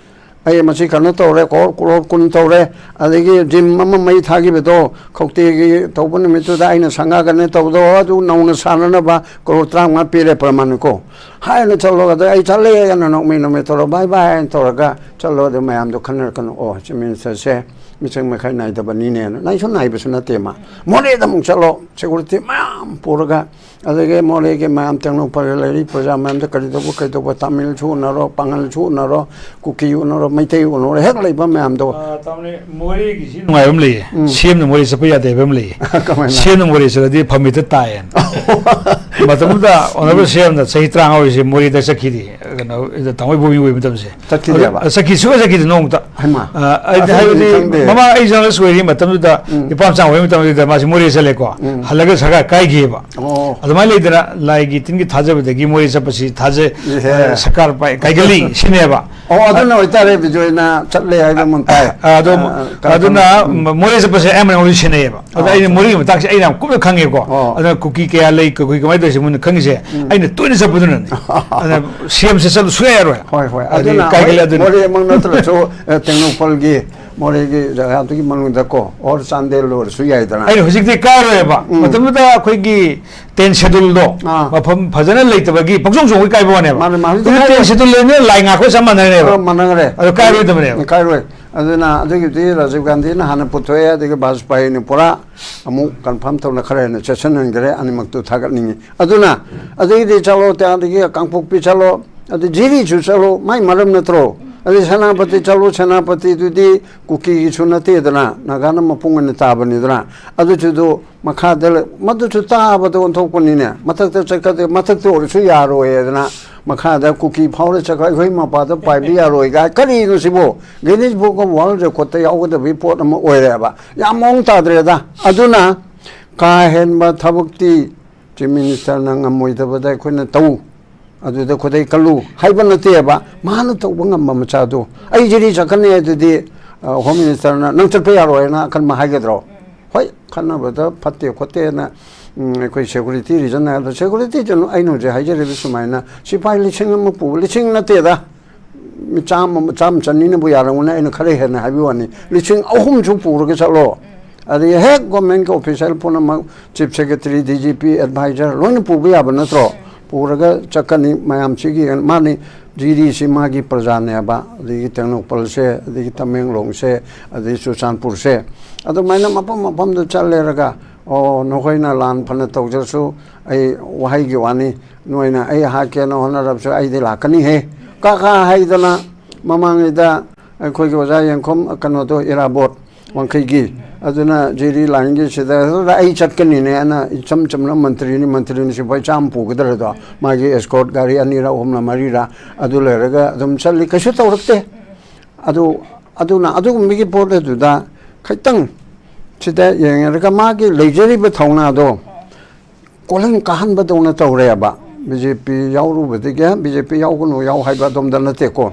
ꯑꯩ ꯃꯁꯤ ꯀꯩꯅꯣ ꯇꯧꯔꯦ, ꯀ꯭ꯔꯣꯔ, ꯀ꯭ꯔꯣꯔ ꯀꯨꯟ ꯇꯧꯔꯦ, ꯑꯗꯒꯤ ꯖꯤꯝ ꯑꯃ ꯃꯩ ꯊꯥꯈꯤꯕꯗꯣ, ꯈꯧꯇꯦꯒꯤ ꯇꯧꯕ ꯅꯨꯃꯤꯠꯇꯨꯗ ꯑꯩꯅ ꯁꯪꯒꯥꯒꯅꯦ ꯇꯧꯕꯗꯣ, ꯑꯗꯨ ꯅꯧꯅ ꯁꯥꯟꯅꯅꯕ ꯀ꯭ꯔꯣꯔ ꯇꯔꯥꯃꯉꯥ ꯄꯤꯔꯦ ꯄ꯭ꯔꯃꯥꯟꯅꯤꯀꯣ" ꯍꯥꯏꯅ ꯆꯠꯂꯣ꯫ ꯑꯗ ꯑꯩ ꯆꯠꯂꯦ ꯍꯥꯏꯅ ꯅꯣꯛꯃꯤ ꯅꯣꯛꯃꯤ ꯇꯧꯔ ꯕꯥꯏ ꯕꯥꯏ ꯍꯥꯏꯅ ꯇꯧꯔꯒ ꯆꯠꯂꯣ꯫ ꯑꯗꯨ ꯃꯌꯥꯝꯗꯣ ꯈꯟꯅꯔꯛꯀꯅꯨ꯫ ꯑꯣ, ꯆꯤꯐ ꯃꯤꯅꯤꯁꯇꯔꯁꯦ ꯃꯤꯆꯪ ꯃꯤꯈꯥꯏ ꯅꯥꯏꯗꯕꯅꯤꯅꯦꯅ꯫ ꯅꯥꯏꯁꯨ ꯅꯥꯏꯕꯁꯨ ꯅꯠꯇꯦ ꯃꯥ꯫ ꯃꯣꯔꯦꯗ ꯑꯃꯨꯛ ꯆꯠꯂꯣ, ꯁꯦꯀꯨꯔꯤꯇꯤ ꯃꯌꯥꯝ ꯄꯨꯔꯒ, ꯑꯗꯒꯤ ꯃꯣꯔꯦꯒꯤ ꯃꯌꯥꯝ ꯇꯦꯡꯅꯧꯄꯜꯗ ꯂꯩꯔꯤ ꯄ꯭ꯔꯖꯥ ꯃꯌꯥꯝꯗ ꯀꯔꯤ ꯇꯧꯕ, ꯀꯔꯤ ꯇꯧꯕ, ꯇꯥꯃꯤꯜꯁꯨ ꯎꯅꯔꯣ, ꯄꯥꯉꯜꯁꯨ ꯎꯅꯔꯣ, ꯀꯨꯀꯤ ꯎꯅꯔꯣ, ꯃꯩꯇꯩ ꯎꯅꯔꯣ, ꯍꯦꯛ ꯂꯩꯕ ꯃꯌꯥꯝꯗꯣ꯫ ꯑ, ꯇꯥꯃꯣꯅꯦ, ꯃꯣꯔꯦꯒꯤꯁꯤ ꯅꯨꯡꯉꯥꯏꯕ ꯑꯃ ꯂꯩꯌꯦ꯫ ꯎꯝ꯫ ꯁꯤ ꯑꯦꯝꯅ ꯃꯣꯔꯦ ꯆꯠꯄ ꯌꯥꯗꯦ ꯍꯥꯏꯕ ꯑꯃ ꯂꯩꯌꯦ꯫ ꯀꯃꯥꯏꯅ? ꯁꯤ ꯑꯦꯝꯅ ꯃꯣꯔꯦ ꯆꯠꯂꯗꯤ ꯐꯝꯃꯤꯠꯇ ꯇꯥꯏꯌꯦꯅ꯫ ꯃꯇꯝꯗꯨꯗ ꯑꯣꯅꯔꯦꯕꯜ ꯁꯤ ꯑꯦꯝꯅ ꯆꯍꯤ ꯇꯔꯥꯃꯉꯥ ꯑꯣꯏꯔꯤꯁꯦ ꯃꯣꯔꯦꯗ ꯆꯠꯈꯤꯗꯦ꯫ ꯀꯩꯅꯣ, ꯇꯥꯃꯣ ꯏꯕꯣꯕꯤ ꯑꯣꯏꯕ ꯃꯇꯝꯁꯦ꯫ ꯆꯠꯈꯤꯗꯦꯕ? ꯑꯗꯨ, ꯆꯠꯈꯤ, ꯁꯨꯡꯆꯠ ꯆꯠꯈꯤꯗꯦ ꯅꯣꯡꯃꯇ꯫ ꯍꯩꯃꯥ꯫ ꯑ, ꯑꯩꯗꯤ ꯑꯗꯨꯗꯤ ꯍꯥꯏꯕꯗꯤ ꯈꯪꯗꯦ꯫ ꯃꯃꯥꯡ ꯑꯩ journalist ꯑꯣꯏꯔꯤ ꯃꯇꯝꯗꯨꯗ, ꯏꯄꯥꯝꯆꯥ ꯑꯣꯏꯕ ꯃꯇꯝꯗꯨꯗ ꯃꯥꯁꯤ ꯃꯣꯔꯦ ꯆꯠꯂꯦꯀꯣ꯫ ꯍꯜꯂꯒ ꯁꯔꯀꯥꯔ ꯀꯥꯏꯈꯤꯑꯕ꯫ ꯑꯣ꯫ ꯑꯗꯨꯃꯥꯏꯅ ꯂꯩꯗꯅ ꯂꯥꯏꯒꯤ ꯇꯤꯟꯒꯤ ꯊꯥꯖꯕꯗꯒꯤ ꯃꯣꯔꯦ ꯆꯠꯄꯁꯤ ꯊꯥꯖ-, ꯏꯍꯦ꯫ ꯑ, ꯁꯔꯀꯥꯔ ꯄꯥꯏ-, ꯀꯥꯏꯒꯜꯂꯤ ꯁꯤꯅꯦꯕ꯫ ꯑꯣ, ꯑꯗꯨꯅ ꯑꯣꯏꯇꯥꯔꯦ, ꯕꯤꯖꯣꯏꯅ ꯆꯠꯂꯦ ꯍꯥꯏꯕ ꯑꯃ ꯇꯥꯏ꯫ ꯑ, ꯑꯗꯨ, ꯑ, ꯀꯔꯝ-, ꯑꯗꯨꯅ ꯃꯣꯔꯦ ꯆꯠꯄꯁꯦ ꯑꯌꯥꯝꯕꯅ ꯃꯣꯔꯦ ꯁꯦꯟꯅꯩꯌꯦꯕ꯫ ꯑꯗ ꯑꯣ, ꯑꯩꯅ ꯑꯠꯆꯥ꯫ ꯃꯣꯔꯦꯒꯤ ꯃꯇꯥꯡꯁꯦ ꯑꯩꯅ ꯌꯥꯝ ꯀꯨꯞꯅ ꯈꯪꯉꯦꯀꯣ꯫ ꯑꯣ꯫ ꯑꯗꯨꯅ ꯀꯨꯀꯤ ꯀꯌꯥ ꯂꯩ, ꯀꯨꯀꯤ ꯀꯃꯥꯏꯅ ꯇꯧꯔꯤꯁꯦ ꯃꯣꯏꯅ ꯈꯪꯉꯤꯁꯦ ꯑꯩꯅ ꯇꯣꯏꯅ ꯆꯠꯄꯗꯨꯅꯅꯦ꯫ ꯑꯗꯨꯅ ꯁꯤ ꯑꯦꯝꯁꯦ ꯆꯠꯂꯨ ꯁꯨꯡꯌꯥ ꯌꯥꯔꯣꯏ꯫ ꯍꯣꯏ, ꯍꯣꯏ꯫ ꯑꯗꯨꯗꯤ ꯑꯗꯨꯅ ꯀꯥꯏꯒꯜꯂꯦ ꯍꯣꯏ, ꯑꯗꯨꯅ꯫ ꯃꯣꯔꯦꯃꯛ ꯅꯠꯇ꯭ꯔꯁꯨ, ꯑ, ꯇꯦꯡꯅꯧꯄꯜꯒꯤ ꯃꯣꯔꯦꯒꯤ ꯖꯒꯥꯗꯨꯒꯤ ꯃꯅꯨꯡꯗꯀꯣ, ꯑꯣꯔ ꯆꯥꯟꯗꯦꯜ ꯑꯣꯏꯔꯁꯨ ꯌꯥꯏꯗꯅ꯫ ꯑꯩꯅ ꯍꯧꯖꯤꯛꯇꯤ ꯀꯥꯏꯔꯣꯏꯕ꯫ ꯎꯝ꯫ ꯃꯇꯝꯗꯨꯗ ꯑꯩꯈꯣꯏꯒꯤ ten scheduleꯗꯣ ꯑꯥ꯫ ꯃꯐꯝ ꯐꯖꯅ ꯂꯩꯇꯕꯒꯤ ꯄꯪꯆꯣꯡ ꯆꯣꯡꯕꯒꯤ ꯀꯥꯏꯕ ꯋꯥꯅꯦꯕ꯫ ꯃꯥꯅꯦ, ꯃꯥꯅꯦ꯫ ꯍꯧꯖꯤꯛ ten schedule ꯂꯩꯕꯅꯤꯅ ꯂꯥꯏ ꯉꯥꯛꯄꯒ ꯆꯞ ꯃꯥꯟꯅꯔꯦꯕ꯫ ꯑ, ꯃꯥꯟꯅꯈ꯭ꯔꯦ꯫ ꯑꯗꯨ ꯀꯥꯏꯔꯣꯏꯗꯕꯅꯦꯕ꯫ ꯀꯥꯏꯔꯣꯏ꯫ ꯑꯗꯨꯅ ꯑꯗꯨꯒꯤꯗꯤ ꯔꯥꯖꯤꯕ ꯒꯥꯟꯙꯤꯅ ꯍꯥꯟꯅ ꯄꯨꯊꯣꯛꯑꯦ, ꯑꯗꯒꯤ ꯕꯥꯖꯄꯥꯏꯅ ꯄꯨꯔꯥ ꯑꯃꯨꯛ confirm ꯇꯧꯅ ꯈꯔ ꯍꯦꯟꯅ ꯆꯦꯠꯁꯤꯟꯍꯟꯈ꯭ꯔꯦ꯫ ꯑꯅꯤꯃꯛꯇꯨ ꯊꯥꯒꯠꯅꯤꯡꯉꯤ꯫ ꯑꯗꯨꯅ ꯑꯗꯒꯤꯗꯤ ꯆꯠꯂꯣ, ꯑꯗꯒꯤ ꯀꯥꯡꯄꯣꯛꯄꯤ ꯆꯠꯂꯣ, ꯑꯗꯩ ꯖꯤꯔꯤꯁꯨ ꯆꯠꯂꯣ, ꯃꯥꯏ ꯃꯔꯝ ꯅꯠꯇ꯭ꯔꯣ? ꯑꯗꯩ ꯁꯦꯅꯥꯄꯇꯤ ꯆꯠꯂꯣ, ꯁꯦꯅꯥꯄꯇꯤꯗꯨꯗꯤ ꯀꯨꯀꯤꯒꯤꯁꯨ ꯅꯠꯇꯦꯗꯅ, ꯅꯥꯒꯥꯅ ꯃꯄꯨꯡ ꯑꯣꯏꯅ ꯇꯥꯕꯅꯤꯗꯅ꯫ ꯑꯗꯨꯁꯨ ꯃꯈꯥꯗ ꯂꯩ-, ꯃꯗꯨꯁꯨ ꯇꯥꯕꯗ ꯑꯣꯟꯊꯣꯛꯄꯅꯤꯅꯦ꯫ ꯃꯊꯛꯇ ꯆꯠꯀꯗ-, ꯃꯊꯛꯇ ꯑꯣꯏꯔꯁꯨ ꯌꯥꯔꯣꯏ ꯍꯥꯏꯗꯅ, ꯃꯈꯥꯗ ꯀꯨꯀꯤ ꯐꯥꯎꯔ ꯆꯠꯈ꯭ꯔ ꯑꯩꯈꯣꯏ ꯃꯄꯥꯗ ꯄꯥꯏꯕ ꯌꯥꯔꯣꯏ ꯀꯥꯏ꯫ ꯀꯔꯤꯅꯣ ꯁꯤꯕꯨ? Guinness Book of World Recordꯇ ꯌꯥꯎꯒꯗꯕꯒꯤ ꯄꯣꯠ ꯑꯃ ꯑꯣꯏꯔꯦꯕ꯫ ꯌꯥꯝ ꯃꯑꯣꯡ ꯇꯥꯗ꯭ꯔꯦꯗ꯫ ꯑꯗꯨꯅ ꯀꯥ ꯍꯦꯟꯕ ꯊꯕꯛꯇꯤ Chief Ministerꯅ ꯉꯝꯃꯣꯏꯗꯕꯗ ꯑꯩꯈꯣꯏꯅ ꯇꯧ, ꯑꯗꯨꯗ ꯈꯨꯗꯩ ꯀꯜꯂꯨ ꯍꯥꯏꯕ ꯅꯠꯇꯦꯕ꯫ ꯃꯥꯅ ꯇꯧꯕ ꯉꯝꯕ ꯃꯆꯥꯗꯣ, "ꯑꯩ ꯖꯤꯔꯤ ꯆꯠꯀꯅꯤ" ꯑꯗꯨꯗꯤ, ꯑ, Home Ministerꯅ "ꯅꯪ ꯆꯠꯄ ꯌꯥꯔꯣꯏ" ꯍꯥꯏꯅ ꯑꯀꯟꯕ ꯍꯥꯏꯒꯗ꯭ꯔꯣ? ꯍꯣꯏ, ꯈꯠꯅꯕꯗ ꯐꯠꯇꯦ ꯈꯣꯠꯇꯦꯅ, ꯎꯝ, ꯑꯩꯈꯣꯏ security reason ꯍꯥꯏꯕꯗ, securityꯗꯨꯅ ꯑꯩꯅ ꯍꯧꯖꯤꯛ ꯍꯥꯏꯖꯔꯤꯕ ꯁꯨꯃꯥꯏꯅ ꯁꯤꯐꯥꯏ ꯂꯤꯁꯤꯡ ꯑꯃ ꯄꯨꯕ, ꯂꯤꯁꯤꯡ ꯅꯠꯇꯦꯗ, ꯃꯤ ꯆꯥꯝꯃ, ꯆꯥꯝꯃ ꯆꯅꯤꯅꯕꯨ ꯌꯥꯔꯝꯒꯅꯤ, ꯑꯩꯅ ꯈꯔ ꯍꯦꯟꯅ ꯍꯥꯏꯕ ꯋꯥꯅꯤ, ꯂꯤꯁꯤꯡ ꯑꯍꯨꯝꯁꯨ ꯄꯨꯔꯒ ꯆꯠꯂꯣ꯫ ꯑꯗꯒꯤ ꯍꯦꯛ governmentꯀꯤ official ꯄꯨꯝꯅꯃꯛ, Chief Secretary, D G P, advisor ꯂꯣꯏꯅ ꯄꯨꯕ ꯌꯥꯕ ꯅꯠꯇ꯭ꯔꯣ? ꯄꯨꯔꯒ ꯆꯠꯀꯅꯤ ꯃꯌꯥꯝꯁꯤꯒꯤ, ꯃꯥꯅꯤ, ꯖꯤꯔꯤꯁꯤ ꯃꯥꯒꯤ ꯄ꯭ꯔꯖꯥꯅꯦꯕ, ꯑꯗꯒꯤ ꯇꯦꯡꯅꯧꯄꯜꯁꯦ, ꯑꯗꯒꯤ ꯇꯃꯦꯡꯂꯣꯡꯁꯦ, ꯑꯗꯒꯤ ꯆꯨꯔꯆꯥꯟꯄꯨꯔꯁꯦ, ꯑꯗꯨꯃꯥꯏꯅ ꯃꯐꯝ ꯃꯐꯝꯗ ꯆꯠꯂꯦꯔꯒ, "ꯑꯣ, ꯅꯈꯣꯏꯅ ꯂꯥꯟ ꯐꯅ ꯇꯧꯖꯔꯁꯨ, ꯑꯩ ꯋꯥꯍꯩꯒꯤ ꯋꯥꯅꯤ, ꯅꯣꯏꯅ ꯑꯩ ꯍꯥꯠꯀꯦꯅ ꯍꯣꯠꯅꯔꯕꯁꯨ ꯑꯩꯗꯤ ꯂꯥꯛꯀꯅꯤꯍꯦ" ꯀꯥ ꯀꯥ ꯍꯥꯏꯗꯅ, ꯃꯃꯥꯡꯉꯩꯗ ꯑꯩꯈꯣꯏꯒꯤ ꯑꯣꯖꯥ ꯌꯦꯡꯈꯣꯝ, ꯀꯩꯅꯣꯗꯣ, ꯏꯔꯥꯕꯣꯠ ꯋꯥꯡꯈꯩꯒꯤ, ꯑꯗꯨꯅ ꯖꯤꯔꯤ ꯂꯥꯏꯟꯒꯤꯁꯤꯗ ꯑꯩ ꯆꯠꯀꯅꯤꯅꯦ ꯑꯅ ꯏꯆꯝ ꯆꯝꯅ ꯃꯟꯇ꯭ꯔꯤꯅꯤ, ꯃꯟꯇ꯭ꯔꯤꯅꯤ ꯁꯤꯐꯥꯏ ꯆꯥꯝꯃ ꯄꯨꯒꯗ꯭ꯔꯗꯣ? ꯃꯥꯒꯤ ꯑꯦꯁꯀꯣꯔꯠ ꯒꯥꯔꯤ ꯑꯅꯤꯔ ꯑꯍꯨꯝꯂ ꯃꯔꯤꯔ ꯑꯗꯨ ꯂꯩꯔꯒ ꯑꯗꯨꯝ ꯆꯠꯂꯤ, ꯀꯩꯁꯨ ꯇꯧꯔꯛꯇꯦ꯫ ꯑꯗꯨ, ꯑꯗꯨꯅ ꯑꯗꯨꯒꯨꯝꯕꯒꯤ ꯄꯣꯠ ꯑꯗꯨꯗ ꯈꯤꯇꯪ ꯁꯤꯗ ꯌꯦꯡꯉꯒ ꯃꯥꯒꯤ ꯂꯩꯖꯔꯤꯕ ꯊꯧꯅꯥꯗꯣ ꯀꯣꯜꯍꯟ ꯀꯥꯍꯟꯕꯗꯧꯅ ꯇꯧꯔꯦꯕ꯫ ꯕꯤ ꯖꯦ ꯄꯤ ꯌꯥꯎꯔꯨꯕꯗꯒꯤ, ꯕꯤ ꯖꯦ ꯄꯤ ꯌꯥꯎꯒꯅꯨ ꯌꯥꯎ ꯍꯥꯏꯕ ꯑꯗꯣꯝꯗ ꯅꯠꯇꯦꯀꯣ꯫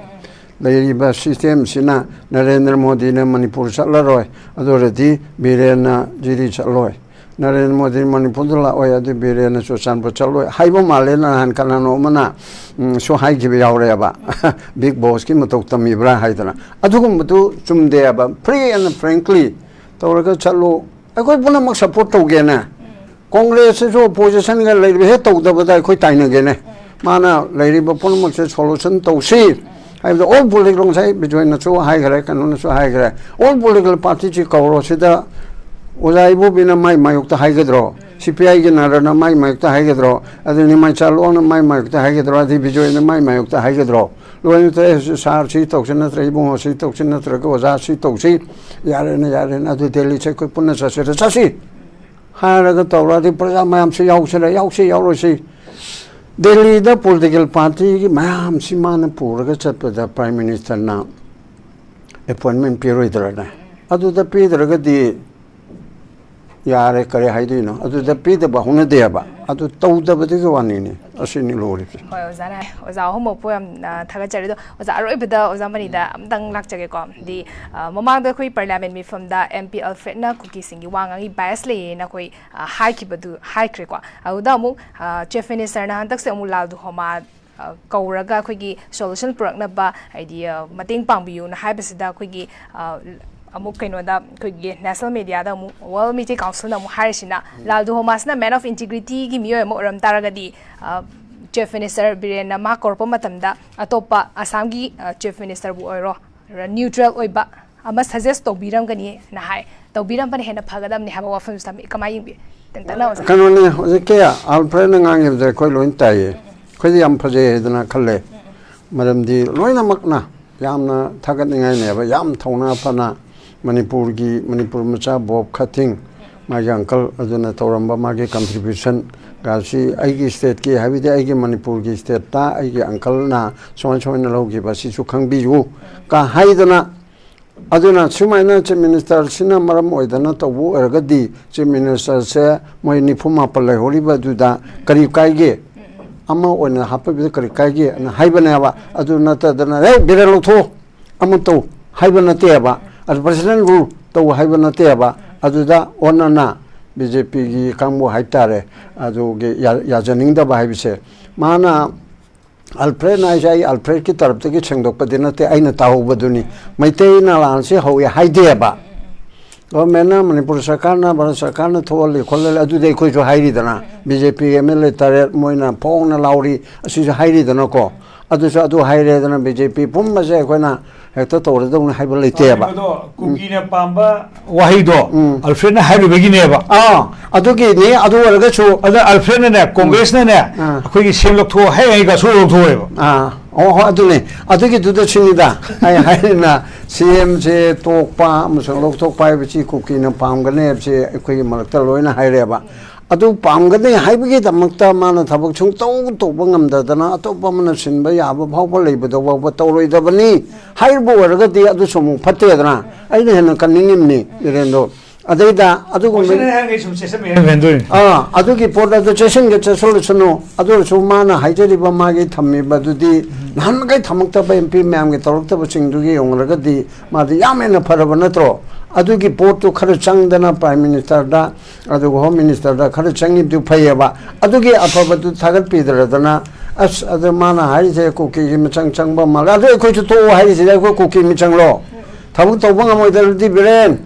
ꯂꯩꯔꯤꯕ ꯁꯤꯁꯇꯦꯝꯁꯤꯅ ꯅꯔꯦꯟꯗ꯭ꯔ ꯃꯣꯗꯤꯅ ꯃꯅꯤꯄꯨꯔ ꯆꯠꯂꯔꯣꯏ, ꯑꯗꯨ ꯑꯣꯏꯔꯗꯤ ꯕꯤꯔꯦꯟꯅ ꯖꯤꯔꯤ ꯆꯠꯂꯣꯏ, ꯅꯔꯦꯟꯗ꯭ꯔ ꯃꯣꯗꯤ ꯃꯅꯤꯄꯨꯔꯗ ꯂꯥꯛꯑꯣꯏ, ꯑꯗꯨ ꯕꯤꯔꯦꯟꯅ ꯆꯨꯔꯆꯥꯟꯄꯨꯔ ꯆꯠꯂꯣꯏ ꯍꯥꯏꯕ ꯃꯥꯜꯂꯦ꯫ ꯅꯍꯥꯟ ꯀꯅꯥꯅꯣ ꯑꯃꯅ, ꯎꯝ, ꯁꯨ ꯍꯥꯏꯈꯤꯕ ꯌꯥꯎꯔꯦꯕ꯫ ꯕꯤꯒ ꯕꯣꯁꯀꯤ ꯃꯇꯧ ꯇꯝꯃꯤꯕ꯭ꯔꯥ ꯍꯥꯏꯗꯅ꯫ ꯑꯗꯨꯒꯨꯝꯕꯗꯨ ꯆꯨꯝꯗꯦꯕ꯫ Free and frankly ꯇꯧꯔꯒ ꯆꯠꯂꯨ꯫ ꯑꯩꯈꯣꯏ ꯄꯨꯝꯅꯃꯛ ꯁꯞꯄꯣꯔꯠ ꯇꯧꯒꯦꯅꯦ꯫ ꯀꯣꯡꯒ꯭ꯔꯦꯁꯁꯤꯁꯨ ꯑꯣꯄꯣꯖꯤꯁꯟꯒ ꯂꯩꯔꯤꯕ ꯍꯦꯛ ꯇꯧꯗꯕꯗ ꯑꯩꯈꯣꯏ ꯇꯥꯏꯅꯒꯦꯅꯦ꯫ ꯃꯥꯅ ꯂꯩꯔꯤꯕ ꯄꯨꯝꯅꯃꯛꯁꯦ ꯁꯣꯂꯨꯁꯟ ꯇꯧꯁꯤ ꯍꯥꯏꯕꯗ ꯑꯣꯜ ꯄꯣꯂꯤꯇꯤꯀꯦꯜ, ꯉꯁꯥꯏ ꯕꯤꯖꯣꯏꯅꯁꯨ ꯍꯥꯏꯈ꯭ꯔꯦ, ꯀꯩꯅꯣꯅꯁꯨ ꯍꯥꯏꯈ꯭ꯔꯦ, ꯑꯣꯜ ꯄꯣꯂꯤꯇꯤꯀꯦꯜ ꯄꯥꯔꯇꯤꯁꯤ ꯀꯧꯔꯣ꯫ ꯁꯤꯗ ꯑꯣꯖꯥ ꯏꯕꯣꯕꯤꯅ ꯃꯥꯏ ꯃꯥꯌꯣꯛꯇ ꯍꯥꯏꯒꯗ꯭ꯔꯣ? ꯁꯤ ꯄꯤ ꯑꯥꯏꯒꯤ ꯅꯔꯅ ꯃꯥꯏ ꯃꯥꯌꯣꯛꯇ ꯍꯥꯏꯒꯗ꯭ꯔꯣ? ꯑꯗꯨ ꯅꯤꯃꯥꯏ ꯆꯥꯂꯣꯛꯅ ꯃꯥꯏ ꯃꯥꯌꯣꯛꯇ ꯍꯥꯏꯒꯗ꯭ꯔꯣ? ꯑꯗꯩ ꯕꯤꯖꯣꯏꯅ ꯃꯥꯏ ꯃꯥꯌꯣꯛꯇ ꯍꯥꯏꯒꯗ꯭ꯔꯣ? ꯂꯣꯏꯅ ꯁꯥꯔ ꯁꯤ ꯇꯧꯁꯤ ꯅꯠꯇ꯭ꯔ ꯏꯕꯨꯡꯉꯣ ꯁꯤ ꯇꯧꯁꯤ ꯅꯠꯇ꯭ꯔꯒ ꯑꯣꯖꯥ ꯁꯤ ꯇꯧꯁꯤ, ꯌꯥꯔꯦꯅꯦ, ꯌꯥꯔꯦꯅꯦ, ꯑꯗꯨ ꯗꯦꯜꯂꯤꯁꯦ ꯑꯩꯈꯣꯏ ꯄꯨꯟꯅ ꯆꯠꯁꯤꯔ? ꯆꯠꯁꯤ ꯍꯥꯏꯔꯒ ꯇꯧꯔꯗꯤ ꯄ꯭ꯔꯖꯥ ꯃꯌꯥꯝꯁꯤ ꯌꯥꯎꯁꯤꯔ? ꯌꯥꯎꯁꯤ, ꯌꯥꯎꯔꯣꯏꯁꯤ꯫ ꯗꯦꯜꯂꯤꯗ ꯄꯣꯂꯤꯇꯤꯀꯦꯜ ꯄꯥꯔꯇꯤꯒꯤ ꯃꯌꯥꯝꯁꯤ ꯃꯥꯅ ꯄꯨꯔꯒ ꯆꯠꯄꯗ ꯄ꯭ꯔꯥꯏꯝ ꯃꯤꯅꯤꯁꯇꯔꯅ ꯑꯦꯄꯣꯏꯟꯃꯦꯟ ꯄꯤꯔꯣꯏꯗ꯭ꯔꯅꯦ? ꯑꯗꯨꯗ ꯄꯤꯗ꯭ꯔꯒꯗꯤ ꯌꯥꯔꯦ, ꯀꯔꯤ ꯍꯥꯏꯗꯣꯏꯅꯣ? ꯑꯗꯨꯗ ꯄꯤꯗꯕ ꯍꯧꯅꯗꯦꯕ꯫ ꯑꯗꯨ ꯇꯧꯗꯕꯗꯨꯒꯤ ꯋꯥꯅꯤꯅꯦ꯫ ꯑꯁꯤꯅꯤ ꯂꯣꯔꯤꯁꯦ꯫ ꯍꯣꯏ, ꯑꯣꯖꯥꯅ ꯍꯥꯏ꯫ ꯑꯣꯖꯥ ꯑꯍꯨꯝꯃꯛꯄꯨ ꯌꯥꯝ, ꯑ, ꯊꯥꯒꯠꯆꯔꯤ꯫ ꯑꯗꯣ ꯑꯣꯖꯥ, ꯑꯔꯣꯏꯕꯗ ꯑꯣꯖꯥ ꯃꯅꯤꯗ ꯑꯝꯇꯪ ꯂꯥꯛꯆꯒꯦꯀꯣ꯫ ꯍꯥꯏꯗꯤ, ꯑ, ꯃꯃꯥꯡꯗ ꯑꯩꯈꯣꯏ ꯄꯥꯔꯂꯤꯌꯥꯃꯦꯟ ꯃꯤꯐꯝꯗ ꯑꯦꯝ ꯄꯤ ꯑꯜꯐ꯭ꯔꯦꯗꯅ ꯀꯨꯀꯤꯁꯤꯡꯒꯤ ꯋꯥ ꯉꯥꯡꯉꯤ, ꯕꯥꯏꯁ ꯂꯩꯌꯦꯅ ꯑꯩꯈꯣꯏ, ꯑ, ꯍꯥꯏꯈꯤꯕꯗꯨ ꯍꯥꯏꯈ꯭ꯔꯦꯀꯣ꯫ ꯑꯗꯨꯗ ꯑꯃꯨꯛ, ꯑ, ꯆꯤꯐ ꯃꯤꯅꯤꯁꯇꯔꯅ ꯍꯟꯗꯛꯁꯦ ꯑꯃꯨꯛ ꯂꯥꯜ ꯗꯨꯍꯣꯃꯥ, ꯑ, ꯀꯧꯔꯒ ꯑꯩꯈꯣꯏꯒꯤ ꯁꯣꯂꯨꯁꯟ ꯄꯨꯔꯛꯅꯕ, ꯍꯥꯏꯗꯤ, ꯑ, ꯃꯇꯦꯡ ꯄꯥꯡꯕꯤꯌꯨꯅ ꯍꯥꯏꯕꯁꯤꯗ ꯑꯩꯈꯣꯏꯒꯤ, ꯑ, ꯑꯃꯨꯛ ꯀꯩꯅꯣꯗ ꯑꯩꯈꯣꯏꯒꯤ ꯅꯦꯁꯅꯦꯜ ꯃꯦꯗꯤꯌꯥꯗ ꯑꯃꯨꯛ ꯋꯥꯔꯜ ꯃꯤꯇꯤ ꯀꯥꯎꯟꯁꯤꯜꯅ ꯑꯃꯨꯛ ꯍꯥꯏꯔꯤꯁꯤꯅ, ꯂꯥꯜ ꯗꯨꯍꯣꯃꯥꯁꯤꯅ ꯃꯦꯟ ꯑꯣꯐ ꯏꯟꯇꯤꯒ꯭ꯔꯤꯇꯤꯒꯤ ꯃꯤꯑꯣꯏ ꯑꯃ ꯑꯣꯏꯔꯝ ꯇꯥꯔꯒꯗꯤ, ꯑ, ꯆꯤꯐ ꯃꯤꯅꯤꯁꯇꯔ ꯕꯤꯔꯦꯟꯅ ꯃꯥ ꯀꯧꯔꯛꯄ ꯃꯇꯝꯗ ꯑꯇꯣꯞꯄ ꯑꯁꯥꯝꯒꯤ, ꯑ, ꯆꯤꯐ ꯃꯤꯅꯤꯁꯇꯔꯕꯨ ꯑꯣꯏꯔꯣ, ꯅ꯭ꯌꯨꯇ꯭ꯔꯦꯜ ꯑꯣꯏꯕ ꯑꯃ ꯁꯖꯦꯁ ꯇꯧꯕꯤꯔꯝꯒꯅꯤꯅ ꯍꯥꯏ꯫ ꯇꯧꯕꯤꯔꯝꯕꯅ ꯍꯦꯟꯅ ꯐꯒꯗꯕꯅꯤ ꯍꯥꯏꯕ ꯋꯥꯐꯝꯁꯨ ꯊꯝꯃꯤ꯫ ꯀꯃꯥꯏꯅ ꯌꯦꯡꯕꯤ? ꯇꯦꯟꯇꯛꯅ ꯑꯣꯖꯥ꯫ ꯀꯩꯅꯣꯅꯦ, ꯍꯧꯖꯤꯛꯀꯤ ꯑꯜꯐ꯭ꯔꯦꯗꯅ ꯉꯥꯡꯉꯤꯕꯗ ꯑꯩꯈꯣꯏ ꯂꯣꯏ ꯇꯥꯏꯌꯦ꯫ ꯑꯩꯈꯣꯏꯗꯤ ꯌꯥꯝ ꯐꯖꯩ ꯍꯥꯏꯗꯅ ꯈꯜꯂꯦ꯫ ꯃꯔꯝꯗꯤ ꯂꯣꯏꯅꯃꯛꯅ ꯌꯥꯝꯅ ꯊꯥꯒꯠꯅꯤꯡꯉꯥꯏꯅꯦꯕ, ꯌꯥꯝ ꯊꯧꯅꯥ ꯐꯅ ꯃꯅꯤꯄꯨꯔꯒꯤ, ꯃꯅꯤꯄꯨꯔ ꯃꯆꯥ ꯕꯣꯕ ꯈꯊꯤꯡ, ꯃꯥꯒꯤ ꯑꯪꯀꯜ ꯑꯗꯨꯅ ꯇꯧꯔꯝꯕ ꯃꯥꯒꯤ ꯀꯟꯇ꯭ꯔꯤꯕ꯭ꯌꯨꯁꯟꯒꯁꯤ, ꯑꯩꯒꯤ ꯁ꯭ꯇꯦꯠꯀꯤ, ꯍꯥꯏꯕꯗꯤ ꯑꯩꯒꯤ ꯃꯅꯤꯄꯨꯔꯒꯤ ꯁ꯭ꯇꯦꯠꯇ ꯑꯩꯒꯤ ꯑꯪꯀꯜꯅ ꯁꯨꯃꯥꯏ ꯁꯨꯃꯥꯏꯅ ꯂꯧꯈꯤꯕ, ꯁꯤꯁꯨ ꯈꯪꯕꯤꯌꯨ ꯀ ꯍꯥꯏꯗꯅ, ꯑꯗꯨꯅ ꯁꯨꯃꯥꯏꯅ ꯆꯤꯐ ꯃꯤꯅꯤꯁꯇꯔꯁꯤꯅ ꯃꯔꯝ ꯑꯣꯏꯗꯅ ꯇꯧꯕ ꯑꯣꯏꯔꯒꯗꯤ, ꯆꯤꯐ ꯃꯤꯅꯤꯁꯇꯔꯁꯦ ꯃꯣꯏ ꯅꯤꯐꯨ ꯃꯥꯄꯟ ꯂꯩꯍꯧꯔꯤꯕ ꯑꯗꯨꯗ ꯀꯔꯤ ꯀꯥꯏꯒꯦ? ꯑꯃ ꯑꯣꯏꯅ ꯍꯥꯞꯄꯤꯕꯗ ꯀꯔꯤ ꯀꯥꯏꯒꯦ? ꯑꯅ ꯍꯥꯏꯕꯅꯦꯕ꯫ ꯑꯗꯨ ꯅꯠꯇꯗꯅ, "ꯍꯦ, ꯕꯤꯔꯦꯟ ꯂꯧꯊꯣꯛꯑꯣ, ꯑꯃ ꯇꯧ" ꯍꯥꯏꯕ ꯅꯠꯇꯦꯕ꯫ ꯑꯗꯨ ꯄ꯭ꯔꯁꯤꯗꯦꯟ ꯔꯨꯜ ꯇꯧ ꯍꯥꯏꯕ ꯅꯠꯇꯦꯕ꯫ ꯑꯗꯨꯗ ꯑꯣꯟꯅꯅ ꯕꯤ ꯖꯦ ꯄꯤꯒꯤ ꯀꯥꯡꯕꯨ ꯍꯥꯏꯇꯥꯔꯦ, ꯑꯗꯨꯒꯤ ꯌꯥ-, ꯌꯥꯖꯅꯤꯡꯗꯕ ꯍꯥꯏꯕꯁꯦ, ꯃꯥꯅ ꯑꯜꯐ꯭ꯔꯦꯗꯅ ꯍꯥꯏꯁꯦ, ꯑꯩ ꯑꯜꯐ꯭ꯔꯦꯗꯀꯤ ꯇꯔꯞꯇꯒꯤ ꯁꯦꯡꯗꯣꯛꯄꯗꯤ ꯅꯠꯇꯦ, ꯑꯩꯅ ꯇꯥꯍꯧꯕꯗꯨꯅꯤ꯫ ꯃꯩꯇꯩꯅ ꯂꯥꯟꯁꯤ ꯍꯧꯏ ꯍꯥꯏꯗꯦꯕ꯫ ꯒꯣꯔꯃꯦꯟꯅ, ꯃꯅꯤꯄꯨꯔ ꯁꯔꯀꯥꯔꯅ, ꯚꯥꯔꯠ ꯁꯔꯀꯥꯔꯅ ꯊꯣꯛꯍꯜꯂꯤ ꯈꯣꯠꯍꯜꯂꯤ, ꯑꯗꯨꯗꯤ ꯑꯩꯈꯣꯏꯁꯨ ꯍꯥꯏꯔꯤꯗꯅ, B J P M L A ꯇꯔꯦꯠ ꯃꯣꯏꯅ ꯐꯣꯡꯅ ꯂꯥꯎꯔꯤ, ꯑꯁꯤꯁꯨ ꯍꯥꯏꯔꯤꯗꯅꯀꯣ꯫ ꯑꯗꯨꯁꯨ ꯑꯗꯨ ꯍꯥꯏꯔꯦꯗꯅ, ꯕꯤ ꯖꯦ ꯄꯤ ꯄꯨꯝꯕꯁꯦ ꯑꯩꯈꯣꯏꯅ ꯍꯦꯛꯇ ꯇꯧꯔꯗꯧꯅꯤ ꯍꯥꯏꯕ ꯂꯩꯇꯦꯕ꯫ ꯑꯗꯣ ꯀꯨꯀꯤꯅ ꯄꯥꯝꯕ ꯋꯥꯍꯩꯗꯣ ꯎꯝ꯫ ꯑꯜꯐ꯭ꯔꯦꯗꯅ ꯍꯥꯏꯔꯨꯕꯒꯤꯅꯦꯕ꯫ ꯑꯥ, ꯑꯗꯨꯒꯤꯅꯤ꯫ ꯑꯗꯨ ꯑꯣꯏꯔꯒꯁꯨ ꯑꯗ ꯑꯜꯐ꯭ꯔꯦꯗꯅꯅꯦ, ꯀꯣꯡꯒ꯭ꯔꯦꯁꯅꯅꯦ, ꯑꯥ꯫ ꯑꯩꯈꯣꯏꯒꯤ ꯁꯤ ꯑꯦꯝ ꯂꯧꯊꯣꯛꯑꯣ ꯍꯥꯏ, ꯑꯩ ꯀꯩꯁꯨ ꯂꯧꯊꯣꯛꯑꯣꯏꯕ꯫ ꯑꯥ, ꯑꯣ, ꯍꯣꯏ, ꯑꯗꯨꯅꯤ꯫ ꯑꯗꯨꯒꯤꯗꯨꯗ ꯁꯤꯅꯤꯗ ꯑꯩ ꯍꯥꯏꯔꯤꯅ, ꯁꯤ ꯑꯦꯝꯁꯦ ꯇꯣꯛꯄ ꯑꯃꯁꯨꯡ ꯂꯧꯊꯣꯛꯄ ꯍꯥꯏꯕꯁꯤ ꯀꯨꯀꯤꯅ ꯄꯥꯝꯒꯅꯤ ꯍꯥꯏꯕꯁꯤ ꯑꯩꯈꯣꯏꯒꯤ ꯃꯔꯛꯇ ꯂꯣꯏꯅ ꯍꯥꯏꯔꯦꯕ꯫ ꯑꯗꯨ ꯄꯥꯝꯒꯅꯤ ꯍꯥꯏꯕꯒꯤꯗꯃꯛꯇ ꯃꯥꯅ ꯊꯕꯛ ꯁꯨꯡꯇꯧ ꯇꯧꯕ ꯉꯝꯗꯗꯅ ꯑꯇꯣꯞꯄ ꯑꯃꯅ ꯁꯤꯟꯕ ꯌꯥꯕ ꯐꯥꯎꯕ ꯂꯩꯕꯗ ꯐꯥꯎꯕ ꯇꯧꯔꯣꯏꯗꯕꯅꯤ ꯍꯥꯏꯔꯤꯕ ꯑꯣꯏꯔꯒꯗꯤ, ꯑꯗꯨꯁꯨ ꯑꯃꯨꯛ ꯐꯠꯇꯦꯗꯅ꯫ ꯑꯩꯅ ꯍꯦꯟꯅ ꯀꯟꯅꯤꯡꯉꯤꯕꯅꯤ, ꯕꯤꯔꯦꯟꯗꯣ꯫ ꯑꯗꯩꯗ ꯑꯗꯨꯒꯨꯝꯕ ꯀꯣꯏꯁꯟ ꯍꯥꯏꯔꯤꯉꯩ ꯁꯨꯝ ꯆꯦꯁꯟꯕ ꯍꯦꯟꯕ ꯍꯦꯟꯗꯣꯏꯅꯤ꯫ ꯑꯥ, ꯑꯗꯨꯒꯤ ꯄꯣꯠ ꯑꯗꯨ ꯆꯦꯁꯟꯒꯦ ꯆꯦꯁꯜꯂꯁꯅꯨ꯫ ꯑꯗꯨ ꯑꯣꯏꯔꯁꯨ ꯃꯥꯅ ꯍꯥꯏꯖꯔꯤꯕ ꯃꯥꯒꯤ ꯊꯝꯃꯤꯕꯗꯨꯗꯤ ꯅꯍꯥꯟ ꯃꯈꯩ ꯊꯝꯃꯛꯇꯕ ꯑꯦꯝ ꯄꯤ ꯃꯌꯥꯝꯒꯤ ꯇꯧꯔꯛꯇꯕꯁꯤꯡꯗꯨꯒꯤ ꯌꯦꯡꯂꯒꯗꯤ ꯃꯥꯗꯤ ꯌꯥꯝ ꯍꯦꯟꯅ ꯐꯔꯕ ꯅꯠꯇ꯭ꯔꯣ? ꯑꯗꯨꯒꯤ ꯄꯣꯠꯇꯨ ꯈꯔ ꯆꯪꯗꯅ ꯄ꯭ꯔꯥꯏꯝ ꯃꯤꯅꯤꯁꯇꯔꯗ, ꯑꯗꯨꯒ ꯍꯣꯝ ꯃꯤꯅꯤꯁꯇꯔꯗ ꯈꯔ ꯆꯪꯉꯤꯕꯗꯨ ꯐꯩꯌꯦꯕ꯫ ꯑꯗꯨꯒꯤ ꯑꯐꯕꯗꯨ ꯊꯥꯒꯠꯄꯤꯗ꯭ꯔꯗꯅ, ꯑꯁ, ꯑꯗꯨ ꯃꯥꯅ ꯍꯥꯏꯔꯤꯁꯦ ꯀꯨꯀꯤꯒꯤ ꯃꯤꯆꯪ ꯆꯪꯕ ꯃꯥꯜꯂꯦ꯫ ꯑꯗꯨ ꯑꯩꯈꯣꯏꯁꯨ ꯇꯣꯛꯑꯣ ꯍꯥꯏꯔꯤꯁꯤꯗꯤ ꯑꯩꯈꯣꯏ ꯀꯨꯀꯤ ꯃꯤꯆꯪꯂꯣ? ꯊꯕꯛ ꯇꯧꯕ ꯉꯝꯃꯣꯏꯗ꯭ꯔꯗꯤ, ꯕꯤꯔꯦꯟ,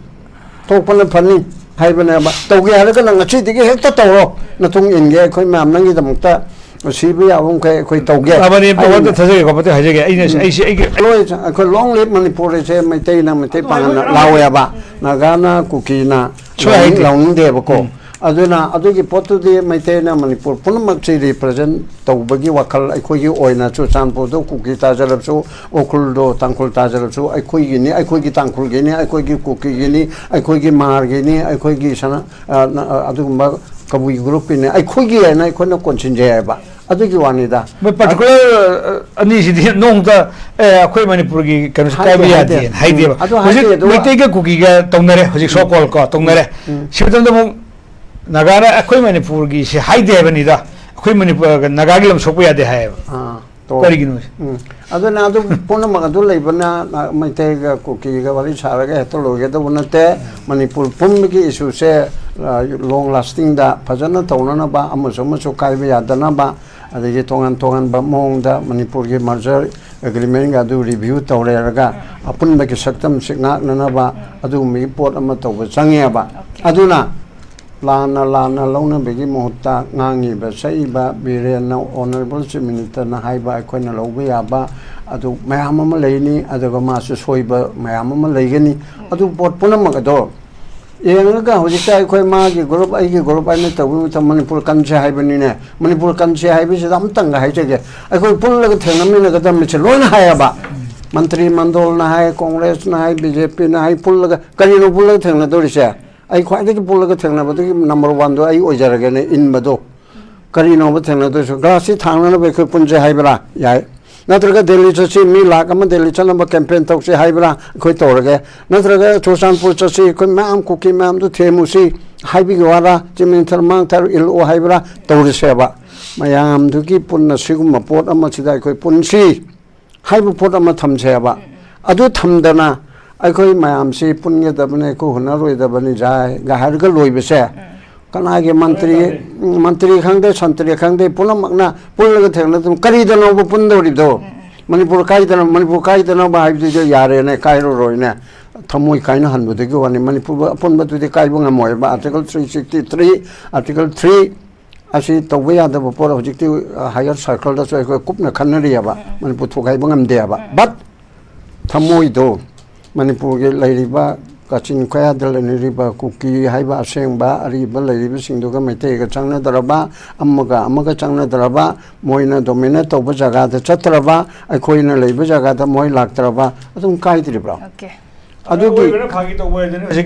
ꯊꯣꯛꯄꯅ ꯐꯅꯤ ꯍꯥꯏꯕꯅꯦꯕ꯫ ꯇꯧꯒꯦ ꯍꯥꯏꯔꯒꯅ ꯉꯁꯤꯗꯒꯤ ꯍꯦꯛꯇ ꯇꯧꯔꯣ, ꯅꯇꯨꯡ ꯏꯟꯒꯦ, ꯑꯩꯈꯣꯏ ꯃꯌꯥꯝ ꯅꯪꯒꯤꯗꯃꯛꯇ ꯁꯤꯕ ꯌꯥꯕ ꯃꯈꯩ ꯑꯩꯈꯣꯏ ꯇꯧꯒꯦ꯫ ꯑꯃꯅꯤ ꯑꯝꯇ ꯍꯥꯏꯕꯅꯦ꯫ ꯋꯥꯗ ꯊꯥꯖꯒꯦꯀꯣ, ꯑꯃꯇ ꯍꯥꯏꯖꯒꯦ꯫ ꯑꯩꯅ, ꯎꯝ꯫ ꯑꯩꯁꯦ ꯑꯩꯒꯤ ꯂꯣꯏ, ꯑꯩꯈꯣꯏ "Long live Manipur" ꯁꯦ ꯃꯩꯇꯩꯅ ꯃꯩꯇꯩ ꯑꯗꯨ ꯄꯥꯡꯒꯜꯅ ꯍꯥꯏꯕ ꯂꯥꯎꯋꯦꯕ, ꯅꯥꯒꯥꯅ, ꯀꯨꯀꯤꯅ ꯁꯣꯏ ꯍꯥꯏꯗꯦ꯫ ꯂꯥꯎꯅꯤꯡꯗꯦꯕꯀꯣ꯫ ꯎꯝ꯫ ꯑꯗꯨꯅ ꯑꯗꯨꯒꯤ ꯄꯣꯠꯇꯨꯗꯤ ꯃꯩꯇꯩꯅ ꯃꯅꯤꯄꯨꯔ ꯄꯨꯝꯅꯃꯛꯁꯤ ꯔꯤꯄ꯭ꯔꯖꯦꯟ ꯇꯧꯕꯒꯤ ꯋꯥꯈꯜ, ꯑꯩꯈꯣꯏꯒꯤ ꯑꯣꯏꯅ ꯆꯨꯔꯆꯥꯟꯄꯨꯔꯗ ꯀꯨꯀꯤ ꯇꯥꯖꯔꯕꯁꯨ, ꯎꯈ꯭ꯔꯨꯜꯗꯣ ꯇꯥꯡꯈꯨꯜ ꯇꯥꯖꯔꯕꯁꯨ, ꯑꯩꯈꯣꯏꯒꯤꯅꯤ, ꯑꯩꯈꯣꯏꯒꯤ ꯇꯥꯡꯈꯨꯜꯒꯤꯅꯤ, ꯑꯩꯈꯣꯏꯒꯤ ꯀꯨꯀꯤꯒꯤꯅꯤ, ꯑꯩꯈꯣꯏꯒꯤ ꯃꯥꯔꯒꯤꯅꯤ, ꯑꯩꯈꯣꯏꯒꯤ ꯁꯅꯥ-, ꯑ, ꯅ-, ꯑ, ꯑꯗꯨꯒꯨꯝꯕ ꯀꯕꯨꯏ ꯒ꯭ꯔꯨꯞꯀꯤꯅꯤ, ꯑꯩꯈꯣꯏꯒꯤ ꯍꯥꯏꯅ ꯑꯩꯈꯣꯏꯅ ꯀꯣꯟꯁꯤꯟꯖꯩ ꯍꯥꯏꯕ꯫ ꯑꯗꯨꯒꯤ ꯋꯥꯅꯤꯗ꯫ ꯃꯣꯏ ꯄꯥꯔꯇꯤꯀꯨꯂꯔ ꯑꯅꯤꯁꯤꯗꯤ ꯅꯣꯡꯃꯇ, "ꯑꯦ, ꯑꯩꯈꯣꯏ ꯃꯅꯤꯄꯨꯔꯒꯤ ꯀꯩꯅꯣꯁꯤ ꯍꯥꯏꯗꯦ, ꯀꯥꯏꯕ ꯍꯥꯏꯗꯦ꯫ ꯌꯥꯗꯦꯅ" ꯍꯥꯏꯗꯦꯕ꯫ ꯎꯝ, ꯑꯗꯨ ꯍꯥꯏꯗꯦ, ꯍꯧꯖꯤꯛ ꯑꯗꯨꯒ ꯃꯩꯇꯩꯒ ꯀꯨꯀꯤꯒ ꯇꯧꯅꯔꯦ, ꯍꯧꯖꯤꯛ ꯁꯣ ꯀꯣꯜ ꯀꯣ ꯇꯧꯅꯔꯦ꯫ ꯎꯝ꯫ ꯁꯤ ꯃꯇꯝꯗ ꯑꯃꯨꯛ ꯅꯥꯒꯥꯅ ꯑꯩꯈꯣꯏ ꯃꯅꯤꯄꯨꯔꯒꯤꯁꯤ ꯍꯥꯏꯗꯦ ꯍꯥꯏꯕꯅꯤꯗ, ꯑꯩꯈꯣꯏ ꯃꯅꯤꯄꯨꯔ, ꯅꯥꯒꯥꯒꯤ ꯂꯝ ꯁꯣꯛꯄ ꯌꯥꯗꯦ ꯍꯥꯏꯌꯦꯕ꯫ ꯑꯥ, ꯇꯣ꯫ ꯀꯔꯤꯒꯤꯅꯣ? ꯎꯝ꯫ ꯑꯗꯨꯅ ꯑꯗꯨ ꯄꯨꯝꯅꯃꯛ ꯑꯗꯨ ꯂꯩꯕꯅ, ꯑ, ꯃꯩꯇꯩꯒ ꯀꯨꯀꯤꯒ ꯋꯥꯔꯤ ꯁꯥꯔꯒ ꯍꯦꯛꯇ ꯂꯣꯏꯒꯗꯧꯕ ꯅꯠꯇꯦ꯫ ꯃꯅꯤꯄꯨꯔ ꯄꯨꯝꯕꯒꯤ ꯏꯁꯨꯁꯦ, ꯑ, ꯂꯣꯡ ꯂꯥꯁꯇꯤꯡꯗ ꯐꯖꯅ ꯇꯧꯅꯅꯕ, ꯑꯃꯁꯨ ꯑꯃꯁꯨ ꯀꯥꯏꯕ ꯌꯥꯗꯅꯕ, ꯑꯗꯒꯤ ꯇꯣꯉꯥꯟ ꯇꯣꯉꯥꯟꯕ ꯃꯑꯣꯡꯗ ꯃꯅꯤꯄꯨꯔꯒꯤ ꯃꯔꯖꯔ ꯑꯦꯒ꯭ꯔꯤꯃꯦꯟꯒ ꯑꯗꯨ ꯔꯤꯚ꯭ꯌꯨ ꯇꯧꯔꯦꯔꯒ ꯑꯄꯨꯟꯕꯒꯤ ꯁꯛꯇꯝꯁꯤ ꯉꯥꯛꯅꯅꯕ ꯑꯗꯨꯒꯨꯝꯕꯒꯤ ꯄꯣꯠ ꯑꯃ ꯇꯧꯕ ꯆꯪꯉꯦꯕ꯫ ꯑꯗꯨꯅ ꯂꯥꯟꯅ ꯂꯥꯟꯅ ꯂꯧꯅꯕꯒꯤ ꯃꯍꯨꯠꯇ ꯉꯥꯡꯉꯤꯕ ꯁꯛꯏꯕ ꯕꯤꯔꯦꯟꯅ, ꯑꯣꯅꯔꯦꯕꯜ ꯆꯤꯐ ꯃꯤꯅꯤꯁꯇꯔꯅ ꯍꯥꯏꯕ ꯑꯩꯈꯣꯏꯅ ꯂꯧꯕ ꯌꯥꯕ ꯑꯗꯨ ꯃꯌꯥꯝ ꯑꯃ ꯂꯩꯅꯤ꯫ ꯑꯗꯨꯒ ꯃꯥꯁꯨ ꯁꯣꯏꯕ ꯃꯌꯥꯝ ꯑꯃ ꯂꯩꯒꯅꯤ꯫ ꯑꯗꯨ ꯄꯣꯠ ꯄꯨꯝꯅꯃꯛ ꯑꯗꯣ ꯌꯦꯡꯉꯒ ꯍꯧꯖꯤꯛꯇ ꯑꯩꯈꯣꯏ ꯃꯥꯒꯤ ꯒ꯭ꯔꯨꯞ, ꯑꯩꯒꯤ ꯒ꯭ꯔꯨꯞ ꯍꯥꯏꯅ ꯇꯧꯕ ꯃꯇꯝ ꯃꯅꯤꯄꯨꯔ ꯀꯟꯁꯦ ꯍꯥꯏꯕꯅꯤꯅꯦ꯫ ꯃꯅꯤꯄꯨꯔ ꯀꯟꯁꯦ ꯍꯥꯏꯕꯁꯤꯗ ꯑꯃꯇꯪꯒ ꯍꯥꯏꯖꯒꯦ, ꯑꯩꯈꯣꯏ ꯄꯨꯜꯂꯒ ꯊꯦꯡꯅꯃꯤꯟꯅꯒꯗꯕꯅꯤꯁꯦ ꯂꯣꯏꯅ ꯍꯥꯏꯌꯦꯕ꯫ ꯃꯟꯇ꯭ꯔꯤ ꯃꯟꯗꯣꯜꯅ ꯍꯥꯏ, ꯀꯣꯡꯒ꯭ꯔꯦꯁꯅ ꯍꯥꯏ, ꯕꯤ ꯖꯦ ꯄꯤꯅ ꯍꯥꯏ, ꯄꯨꯜꯂꯒ ꯀꯔꯤꯅꯣ ꯄꯨꯜꯂꯒ ꯊꯦꯡꯅꯗꯧꯔꯤꯁꯦ? ꯑꯩ ꯈ꯭ꯋꯥꯏꯗꯒꯤ ꯄꯨꯜꯂꯒ ꯊꯦꯡꯅꯕꯗꯒꯤ ꯅꯝꯕꯔ ꯋꯥꯟꯗꯣ ꯑꯩ ꯑꯣꯏꯖꯔꯒꯦꯅꯦ ꯏꯟꯕꯗꯣ꯫ ꯀꯔꯤꯅꯣꯕ ꯊꯦꯡꯅꯗꯣꯏꯁꯨ? ꯒ꯭ꯂꯥꯁꯁꯤ ꯊꯥꯡꯅꯅꯕ ꯑꯩꯈꯣꯏ ꯄꯨꯟꯁꯦ ꯍꯥꯏꯕ꯭ꯔꯥ? ꯌꯥꯏ꯫ ꯅꯠꯇ꯭ꯔꯒ ꯗꯦꯜꯂꯤ ꯆꯠꯁꯤ, ꯃꯤ ꯂꯥꯛ ꯑꯃ ꯗꯦꯜꯂꯤ ꯆꯠꯅꯕ ꯀꯦꯝꯄꯦꯟ ꯇꯧꯁꯤ ꯍꯥꯏꯕ꯭ꯔꯥ? ꯑꯩꯈꯣꯏ ꯇꯧꯔꯒꯦ꯫ ꯅꯠꯇ꯭ꯔꯒ ꯆꯨꯔꯆꯥꯟꯄꯨꯔ ꯆꯠꯁꯤ, ꯑꯩꯈꯣꯏ ꯃꯌꯥꯝ ꯀꯨꯀꯤ ꯃꯌꯥꯝꯗꯨ ꯊꯦꯝꯃꯨꯁꯤ ꯍꯥꯏꯕꯤꯒꯤ ꯋꯥꯔꯥ? ꯆꯤꯐ ꯃꯤꯅꯤꯁꯇꯔ ꯃꯥꯡ ꯊꯥꯔꯨ ꯏꯜꯂꯛꯑꯣ ꯍꯥꯏꯕ꯭ꯔꯥ? ꯇꯧꯔꯁꯦꯕ꯫ ꯃꯌꯥꯝꯗꯨꯒꯤ ꯄꯨꯟꯅ ꯁꯤꯒꯨꯝꯕ ꯄꯣꯠ ꯑꯃꯁꯤꯗ ꯑꯩꯈꯣꯏ ꯄꯨꯟꯁꯤ ꯍꯥꯏꯕ ꯄꯣꯠ ꯑꯃ ꯊꯝꯁꯦꯕ꯫ ꯑꯗꯨ ꯊꯝꯗꯅ ꯑꯩꯈꯣꯏ ꯃꯌꯥꯝꯁꯤ ꯄꯨꯟꯒꯗꯕꯅꯤ, ꯑꯩꯈꯣꯏ ꯍꯨꯟꯅꯔꯣꯏꯗꯕꯅꯤ ꯖꯥꯏꯒ ꯍꯥꯏꯔꯒ ꯂꯣꯏꯕꯁꯦ, ꯀꯅꯥꯒꯤ ꯃꯟꯇ꯭ꯔꯤ, ꯃꯟꯇ꯭ꯔꯤ ꯈꯪꯗꯦ, ꯁꯟꯇ꯭ꯔꯤ ꯈꯪꯗꯦ, ꯄꯨꯝꯅꯃꯛꯅ ꯄꯨꯜꯂꯒ ꯊꯦꯡꯅꯗꯨꯅ ꯀꯔꯤꯗꯅꯣꯕ ꯄꯨꯟꯗꯧꯔꯤꯕꯗꯣ? ꯃꯅꯤꯄꯨꯔ ꯀꯥꯏꯗꯅ, ꯃꯅꯤꯄꯨꯔ ꯀꯥꯏꯗꯅꯕ ꯍꯥꯏꯕꯗꯨꯗꯤ ꯌꯥꯔꯦꯅꯦ, ꯀꯥꯏꯔꯔꯣꯏꯅꯦ꯫ ꯊꯃꯣꯏ ꯀꯥꯏꯅꯍꯟꯕꯗꯨꯒꯤ ꯋꯥꯅꯤ꯫ ꯃꯅꯤꯄꯨꯔ ꯑꯄꯨꯟꯕꯗꯨꯗꯤ ꯀꯥꯏꯕ ꯉꯝꯃꯣꯏꯕ꯫ Article three sixty three, Article three ꯑꯁꯤ ꯇꯧꯕ ꯌꯥꯗꯕ ꯄꯣꯠ ꯍꯧꯖꯤꯛꯇꯤ, ꯑ, higher circleꯗꯁꯨ ꯑꯩꯈꯣꯏ ꯀꯨꯞꯅ ꯈꯟꯅꯔꯤꯑꯕ꯫ ꯃꯅꯤꯄꯨꯔ ꯊꯨꯒꯥꯏꯕ ꯉꯝꯗꯦꯕ꯫ But ꯊꯃꯣꯏꯗꯣ, ꯃꯅꯤꯄꯨꯔꯒꯤ ꯂꯩꯔꯤꯕ ꯀꯥꯆꯤꯟ ꯀꯣꯌꯥꯗ ꯂꯩꯅꯔꯤꯕ ꯀꯨꯀꯤ ꯍꯥꯏꯕ ꯑꯁꯦꯡꯕ ꯑꯔꯤꯕ ꯂꯩꯔꯤꯕꯁꯤꯡꯗꯨꯒ ꯃꯩꯇꯩꯒ ꯆꯪꯅꯗ꯭ꯔꯕ, ꯑꯃꯒ ꯑꯃꯒ ꯆꯪꯅꯗ꯭ꯔꯕ, ꯃꯣꯏꯅ ꯗꯣꯃꯤꯅꯦꯠ ꯇꯧꯕ ꯖꯒꯥꯗ ꯆꯠꯇ꯭ꯔꯕ, ꯑꯩꯈꯣꯏꯅ ꯂꯩꯕ ꯖꯒꯥꯗ ꯃꯣꯏ ꯂꯥꯛꯇ꯭ꯔꯕ, ꯑꯗꯨꯝ ꯀꯥꯏꯗ꯭ꯔꯤꯕ꯭ꯔꯣ? ꯑꯣꯀꯦ꯫ ꯑꯗꯨꯒꯤ ꯑꯣꯏꯕꯅ ꯐꯥꯒꯤ ꯇꯧꯕ ꯑꯣꯏꯗꯅ ꯍꯧꯖꯤꯛ